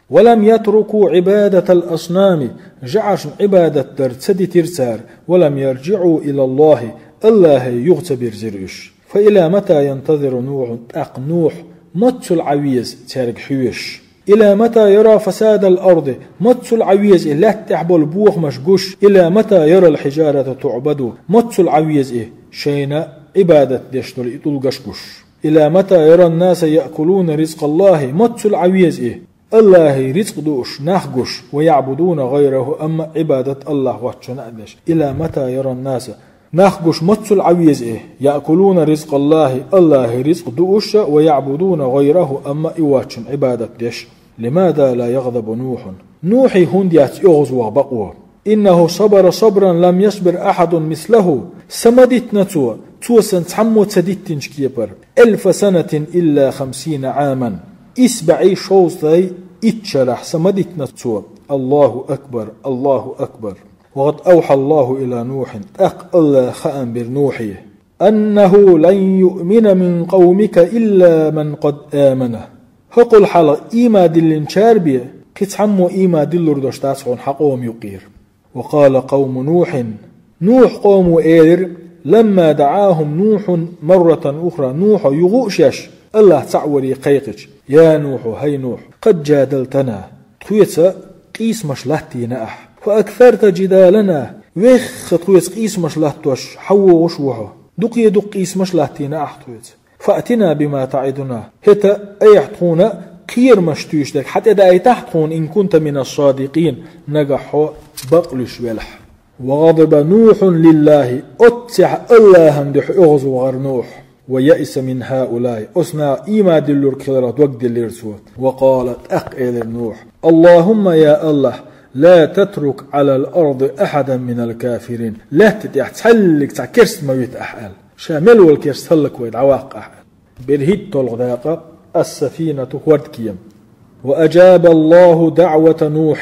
«Ва лам ятруку Ӏибадатал аснами», жаӀаршна Ӏибадат дар ца дитира цара, «ва лам яржиӀу илаллахи», Аллахе юха ца бирзира уьш. فإلى متى ينتظر نوح؟ ТӀаккха Нухь маццул Ӏа веза цаьрга хьоьжуш? إلى متى يرى فساد الأرض؟ Маццул Ӏа веза и лаьтта тӀехь болу бохамаш гуш? إلى متى يرى الحجارة تعبد؟ Маццул Ӏа веза и шайна Ӏибадат деш долу и тӀулгаш гуш? إلى متى يرى الناس يأكلون رزق الله؟ Маццул Ӏа веза и Аллахьан рицкъ дууш нах гуш? ويعبدون غيره, амма Ӏибадат Аллахь воцчунна а деш. إلى متى يرى الناس Нах гуш маццул Ӏа веза и, يأكلون رزق الله, Аллахьан рицкъ дууш а, ويعبدون غيره, амма и воцчун Ӏибадат деш. لماذا لا يغضب نوح؟ Нухье хӀунда яц оьгӀазваха бакъо? إنه صبر صبرا لم يصبر أحد مثله. Са ма дитина цо, цо санна цхьаммо ца диттинчу кепара. ألف سنة إلا خمسين عاما. Исс бӀе шовзткъе итт шарахь са ма дитина цо. الله أكبر، الله أكبر. وقد أوحى الله إلى نوح, тӀаккха Аллахьа хаам бира Нухье, أنه لن يؤمن من قومك إلا من قد آمن. ХӀокхул хьалха ийман диллинчара бен кхин цхьаммо ийман диллур долуш дац хьуна хьан къоман юкъера. وقال قوم نوح, Нухь къомо элира, لما دعاهم نوح مرة أخرى, Нухьо юха а шаьш Аллахь цхьаъ варе кхайкхича, يا نوح, хӀай Нухь, قد جادلتنا, тхоьца къийсамаш латтийна ахь. فأكثرت جدالنا, вехха тхоьца къийсамаш латтош хьан вогӀуш ву хьо. Дукхе дукха къийсамаш латтийна ахь тхоьца. فأتنا بما تعدنا, хӀета айхьа тхуна кхерамаш туьйсуш дерг хьан тӀедаийтахьа тхуна, إن كنت من الصادقين, нагахь хьо бакълуьйш велахь. وغضب نوح لله, оццехь Аллахьан дуьхьа оьгӀазвахара Нухь. ويئس من هؤلاء, оцу наха ийман диллург хиларх дог диллира цо. وقال, тӀаккха элира Нухь, اللهم يا الله, لا تترك على الأرض أحدا من الكافرين, лаьтта тӀехь цхьаллиг цхьа керста ма вита ахь аьлла. Ша мел волу керста хӀаллаквай дӀаваккха ахь аьлла. БерхӀитталгӀа дакъа, السفينة, хӀордкема. وأجاب الله دعوة نوح,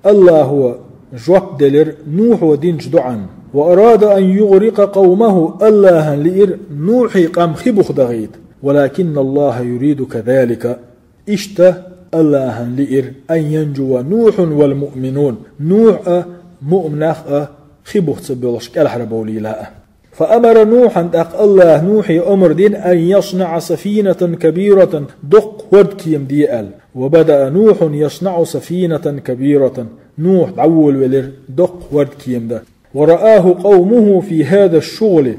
Аллахьо жоп делира Нухьо динчу доӀанна. وأراد أن يغرق قومه, Аллахьана лиира Нухьий къам хи буха дахийта. ولكن الله يريد كذلك. Иштта Аллахьана лиира, أن ينجو نوح والمؤمنون, Нухь а, муъминаш а хи буха ца боьлхуш кӀелхьарбовлийла а. فأمر نوحا, тӀаккха Аллахьа Нухье омра дина, أن يصنع سفينة كبيرة, доккха хӀордкема де аьлла. وبدأ نوح يصنع سفينة كبيرة, Нухь дӀаволавелира доккха хӀордкема дан. ورآه قومه في هذا الشغل,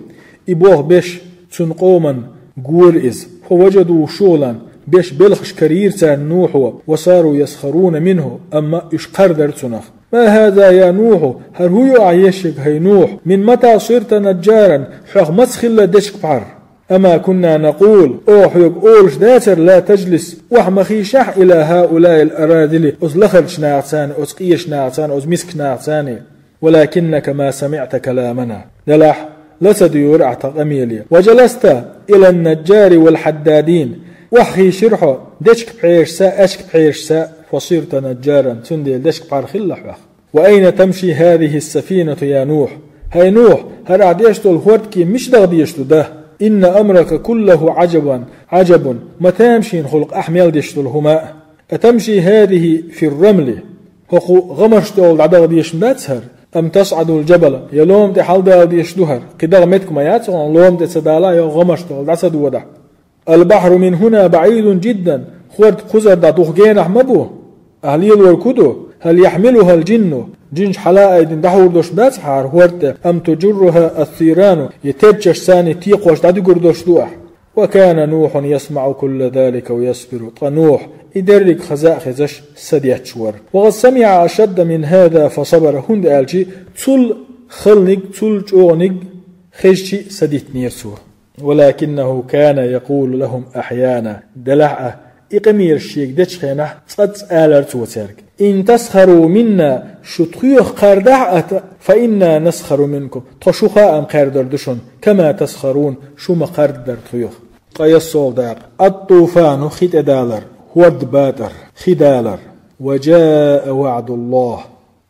и болх беш цуьнан къомана гора иза. فوجدوا شغلا, беш белхаш карийра царна Нухьо, وصاروا يسخرون منه, амма уьш кхардара цунах. ما هذا يا نوح, хӀара хӀун ю ахь еш ерг, хӀай Нухь? من متى صرت نجارا, хьох маца хилла дечка пхьар? أما كنا نقول, оха хьоьга олуш дацара, لا تجلس, охьа ма хийшахь, إلى هؤلاء الأراذل, оцу лахарчу нахаца, оцу къечу нахаца, оцу мискачу нахаца. ولكنك ما سمعت كلامنا. Делахь, ла ца дуьйгӀира ахь тхан къамеле. وجلست إلى النجار والحدادين. Охьахийшира хьо дечка пхьерашца, аьчка пхьерашца, فصرت نجارا, цундела дечка пхьар хилла хьох. وأين تمشي هذه السفينة يا نوح؟ ХӀай Нухь, хӀара ахь деш долу хӀордкема мича даха дезаш ду дан? إن أمرك كله عجبا، عجب, ма тамашийна хуьлу ахь мел деш долу хӀума а. أتمشي هذه في الرمل؟ ХӀокху гӀамаш тӀехула дӀадаха дезаш ма дац хӀара? أم تصعد الجبل؟ Я лома тӀе хьаладала дезаш ду хӀара? Кхин даха меттиг ма яц хьуна, лома тӀе ца далахь, я гӀамаш тӀехула дӀа ца додахь. البحر من هنا بعيد جدا. ХӀорд кхузара дӀа дукха генахь ма бу. Ахь лелорг хӀун ду? هل يحملها الجن؟ Жинаш хьала а айдина дӀахьур долуш дац хьара хӀорд тӀе? أم تجرها الثيران؟ Я тепчаш царна текхош дӀадуьгур долуш ду ахь? وكان نوح يسمع كل ذلك ويصبر. Ткъа Нухь и дерриг хаза а хезаш, са детташ вара. وقد سمع أشد من هذا فصبر. ХӀунда аьлча цул халниг, цул чӀогӀаниг хезчи а са диттинера цо. ولكنه كان يقول لهم أحيانا. Делахь а, и къамелаш шега дечу хенахь цкъацкъа алара цо цаьрга: إن تسخروا منا, шу тхоьх кхардахь а ата, فإنا نسخر منكم, тхо шуха а кхаьрдар ду шуна, كما تسخرون, шу ма кхардадар тхоьх. Ткъа яссалгӀа дакъа. الطوفان, хи тӀедалар, хӀорд батӀар, хи далар. وجاء وعد الله.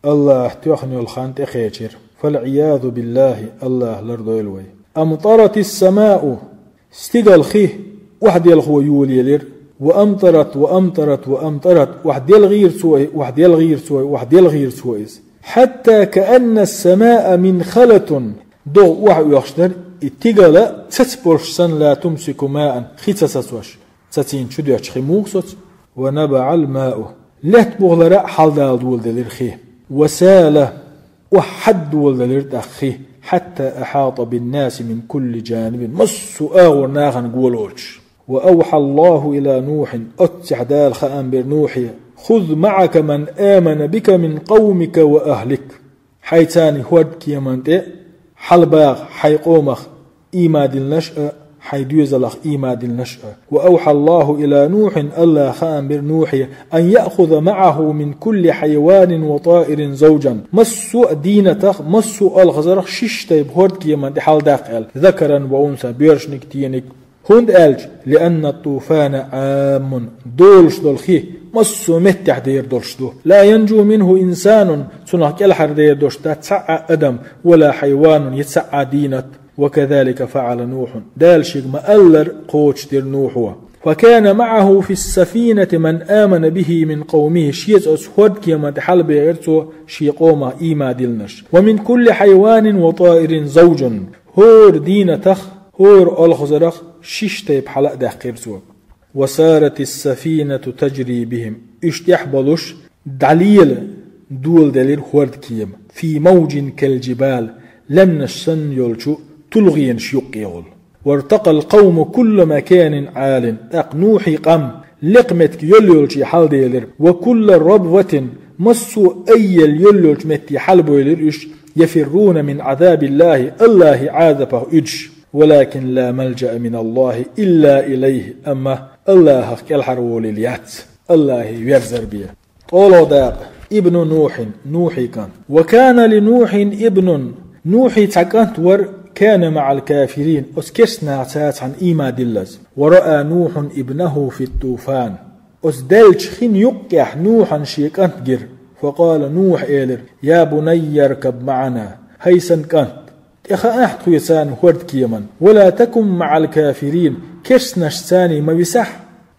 Аллахь тоьхна йолу хан тӀекхечира. فالعياذ بالله, Аллахь лардойла вай. أمطرت السماء, стигала хи охьаделхо йолаелира. وأمطرت، وأمطرت، وأمطرت, охьаделхийра цо и, охьаделхийра цо и, охьаделхийра цо иза. حتى كأن السماء منخلة, догӀа охьаоьхуш дара, И тигала цаца болуш санна, ла тумсику маан, хи ца сацош, цацийна чу доьттуш хи муха соцу? Ва набаъал мау, лаьтта бухалара а хьаладала доладелира хи. Ва сала, охьа хьаддоладелира тӀаккха хи, хьатта ахьата биннаси мин кулли жанибин, массо а агӀор нахана гулъеш. Ва авхьа Аллаху ила Нухьин, оццехь Дала хаам бира Нухье: «Хуз маъака ман амана бика мин къавмика ва ахлик». Хьайца хӀордкеман тӀе хьалабагӀа хьайн къомах ийман диллинарш а, хьайн доьзалах ийман диллинарш а. Ва авхьа Аллаху ила Нухьин, Аллаха хаам бира Нухье: «Ан яъхуза маъаху мин кулли хьайванин ва таирин завжан». Массо а дийнатах, массо а олхазарах шишша тайпа хӀордкеман тӀе хьаладаккха аьлла. Закаран ва унса, боьршаниг, тениг. ХӀунда аьлча, «Лианна тӀуфана Ӏаммун», долуш долу хи массо а меттехь дер долуш ду. «Ла янжу минху инсанун», цунах кӀелхьардер долуш дац цхьа а адам, «ва ла хьайванун», я цхьа а дийнат. «Ва казалика фаъала Нухьун». Дала шега ма-аллара кхочушдира Нухьо. «Фа кана маъаху фи сафинати ман амана бихи мин къавмихи». Шеца оцу хӀордкеман тӀе хьалабегӀира цо шен къомах ийман диллинарш. «Ва мин кулли хьайванин ва таирин завжун». ХӀора дийнатах, хӀора олхазарах шишша тайпа хьала а даьккхира цо. «Ва сарати сафинату тажри бихим». Уьш тӀехь болуш, дӀалела доладелира хӀордкема. «Фи мавжин кал жибал», лаьмнаш санна йолчу тулгӀенаш юккъе гӀула. «Вартакъал къавму кулла маканин Ӏалин». ТӀаккха Нухьий къам лекха меттиг йолу йолчу хьалделира. «Ва кулла рабватин», массо а айъелла йолу йолчу метте хьалабевлира уьш, «яфирруна мин Ӏазабиллахи», Аллахий Ӏазапах уьдуш. «Валакин ла малжаа мин Аллахи илла илайхи», амма Аллахах кӀелхьарволийла яц, Аллахе верзар бен. ТӀолгӀа дакъа. Ибну Нухьин, Нухьий кӀант. «Ва кана ли Нухьин ибнун». Нухьий цхьа кӀант вара, «кана маъал кафирин», оцу керстанаха цхьаьна ийман диллаза. «Ва раа Нухьун ибнаху фит туфан». Оцу даьллачу хин юккъехь Нухьан шен кӀант гира. «Фа къала», Нухьа элира: «Я бунайя ркаб маъана», хӀай сан кӀант, тӀе хаахьа тхоьца хӀордкеман, «ва ла такун маъал кафирин», керстанашца ма висахь.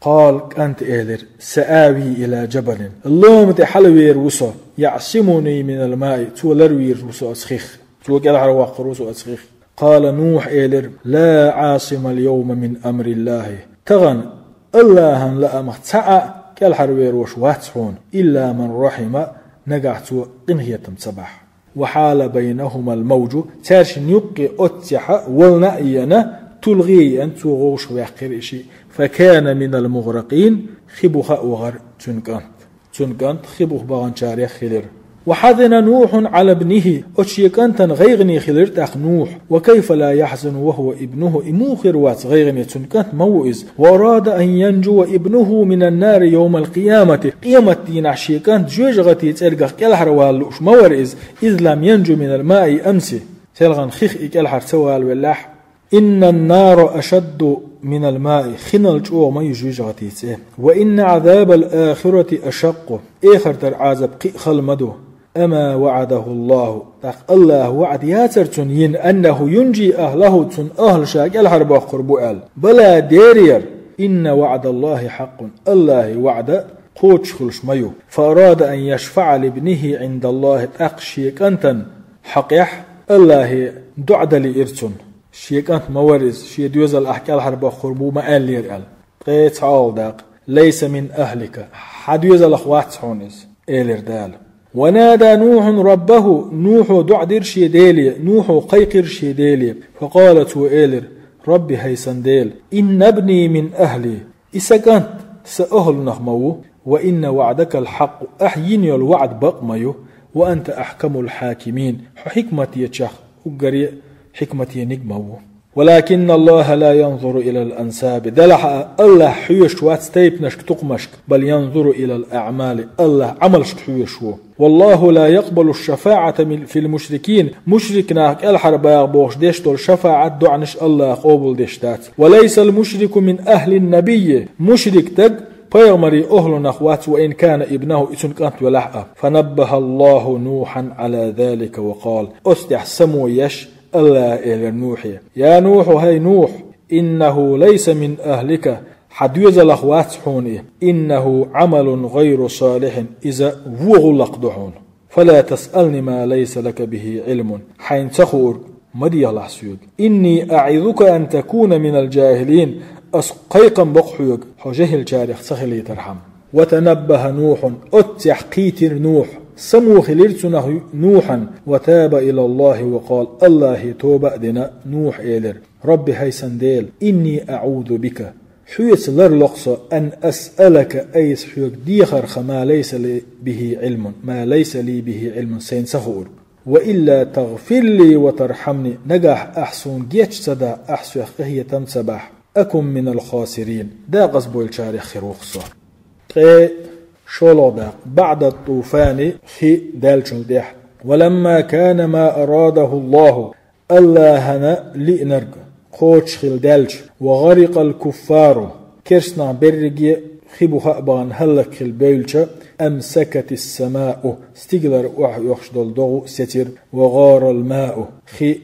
Къала, кӀанта элира: «Саави ила жабалин», лома тӀе хьалавер ву со, «яъсимуни минал маи», цо ларвийр ву со оцу хих, цо кӀелхьарвоккхур ву со оцу хих. Къала, Нухьа элира: «Ла Ӏасимал йовма мин амриллахи». Тахана Аллахьан лаамах цхьа а кӀелхьарвер волуш вац хьуна, «илла ман рахьима», нагахь цо къинхетам ца бахь. «Ва хьала байнахумал мавжу», цаьршинна юккъе оццехьа вална а еана, тулгӀе а еана, цо гӀовшах ваьккхира и шиъ. «Фа кана минал мугӀракъин», хи буха а вахара цуьнан кӀант. Цуьнан кӀант хи буха баханчарех хилира. «Ва хьазина Нухьун Ӏала бнихи», оцу шен кӀантана гӀайгӀане хилира тӀаккха Нухь. «Ва кайфа ла яхьзуну ва хьува ибнуху», и муха хир вац гӀайгӀане, цуьнан кӀант ма ву иза. «Ва арада ан янжува ибнуху минан нари йовмал къиямати», къематдийнахь шен кӀант жоьжахатин цӀергах кӀелхьарвала лууш ма вара иза, «из лам янжу минал маи амси», селхана хих и кӀелхьара ца валавеллехь. «Иннан нара ашадду минал маи», хинал чӀогӀа ма ю жоьжахатин цӀе. «Ва инна Ӏазабал ахирати ашаккъу», эхартара Ӏазап кхин а хала ма ду. «Ама ваъадахуллаху», тӀаккха Аллаха ваъда яцара цунна йина, «аннаху юнжи ахлаху», цуьнан ахьла ша кӀелхьарбоккхур бу аьлла. «Бала, дера яра, инна ваъдаллахи хьаккъун», Аллахий ваъда кхочуш хуьлуш ма ю. «Фа арада ан яшфаъа либнихи Ӏиндаллахи», тӀаккха шен кӀантана хьокъехь Аллахе доӀа дан лиира цунна. Шен кӀант ма вара иза, шен доьзал ахь кӀелхьарбоккхур бу ма аьллера аьлла. Ткъе цхьа олу дакъа: «Лайса мин ахлика», хьан доьзалах вац хьуна иза, элира Дала. «Ва нада Нухьун раббаху», Нухьо доӀа дира шен Деле, Нухьо кхайкхира шен Деле. «Фа къала», цо элира: «Рабби, хӀай сан Дела, инна бни мин ахли», и сан кӀант сан ахлунах ма ву, «ва инна ваъдакал хьакъу», ахь йина йолу ваъда бакъ ма ю, «ва анта ахькамул хьакимин», хьо хьикматечех уггаре а хьикматениг ма ву. «Валакинна Аллаха ла янзуру илал ансаби», делахь а Аллахь хьоьшуш вац тайпанашка, тукхамашка, «бал янзуру илал аъмали», Аллахь Ӏамалшка хьоьшуш ву. «Валлаху ла якъбалу шафаъата мил-, фил мушрикин», мушрик нах кӀелхьарбаха бохуш деш долу шафаъат, доӀанаш Аллаха къобалдеш дац. «Ва лайсал мушрику мин ахлин набийи», мушрик даг пайхамарийн охьлунах вац, «ва ин кана ибнаху», и цуьнан кӀант велахь а. «Фанаббахаллаху Нухьан Ӏала залика ва къала», оцу тӀехь само еш, Аллаха элира Нухье: «Я Нухьу, хӀай Нухь, иннаху лайса мин ахлика», хьан доьзалах вац хьуна и, «иннаху Ӏамалун гӀайру салихьин», иза вон гӀуллакх ду хьуна. «Фала тасъални ма лайса лака бихи Ӏилмун», хьайна ца хуург ма дехалахь соьга. إني أعظك أن تكون من الجاهلين, ас кхайкхам бо-кх хьоьга, хьо жехӀилчарех ца хилийтархьама. وتنبه نوح, оццехь кхийтира Нухь, само хилира цунах Нухьан, وتاب إلى الله وقال, АллахӀе тоба а дина, Нухь элира: رب, хӀай сан Дела, إني أعوذ بك, хьоьца ларло-кх со, أن أسألك, айса хьоьга дехарх, ما ليس لي به علم, ما ليس لي به علم, сайна ца хуург. وإلا تغفر لي وترحمني, нагахь ахь суна геч ца дахь, ахь соьх къинхетам ца бахь, أكن من الخاسرين, декъазбевллачарех хир ву-кх со. Ткъе шолгӀа дакъа. بعد الطوفان, хи даьллачул тӀехьа. ولما كان ما أراده الله, АллахӀана лиънарг кхочуш хилла даьлча, وغرق الكفار, керстанах берриге хи буха а бахана хӀаллакьхилла бевлча, أمسكت السماء, стигалара охьаоьхуш долу догӀа сецира, وغار الماء, хи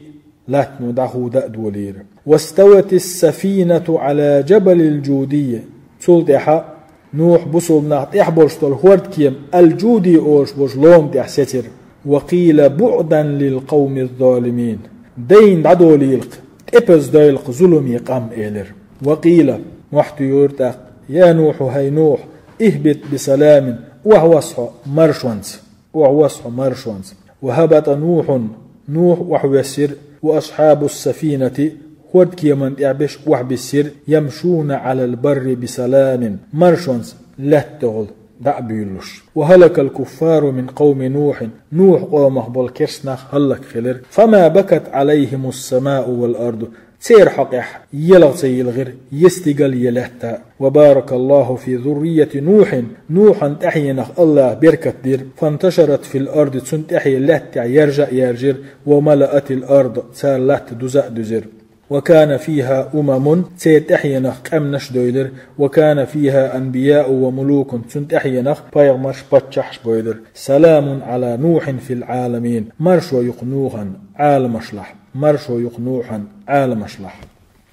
латтано дӀахуда а долийра. واستوت السفينة على جبل الجودي, цул тӀаьхьа Нухь бусулба нах тӀехь болуш долу хӀордкема Ал-Джуди олуш болчу лома тӀехь сецира. وقيل بعدا للقوم الظالمين. Дайна дӀадолийла-кх, тӀепаза дойла-кх зуламе къам, элира. وقيل, мохь туьйхира тӀаккха: يا نوح, хӀай Нухь, اهبط بسلام, охьавосса хьо маршонца. Охьавосса хьо маршонца. وهبط نوح, Нухь охьавоьссира, وأصحاب السفينة, хӀордкеман тӀехь берш охьабиссира, يمشون على البر بسلام, маршонца лаьттахула дӀа а буьйлуш. وهلك الكفار من قوم نوح, Нухь къомах болу керстанах хӀаллакьхилира. فما بكت عليهم السماء والأرض, церан хьокъехь елха ца йилхира я стигал, я лаьтта. وبارك الله في ذرية نوح, Нухьан тӀаьхьенах АллахӀа беркат дира. فانتشرت في الأرض, цуьнан тӀаьхье лаьттахь яржа а яьржира. وملأت الأرض, цара латта дуза а дуьзира. وكان فيها أمم, церан тӀаьхьенах къаьмнаш а девлира. وكان فيها أنبياء وملوك, цуьнан тӀаьхьенах пайхамарш, паччахьаш а бевлира. سلام على نوح في العالمين, маршо ю-кх Нухьан Ӏаламашлахь. Маршо ю-кх Нухьан Ӏаламашлахь.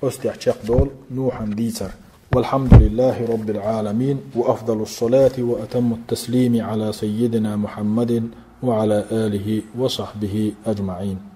Оцу тӀехь чекхдолу Нухьан дийцар. والحمد لله رب العالمين، وأفضل الصلاة وأتم التسليم على سيدنا محمد وعلى آله وصحبه أجمعين.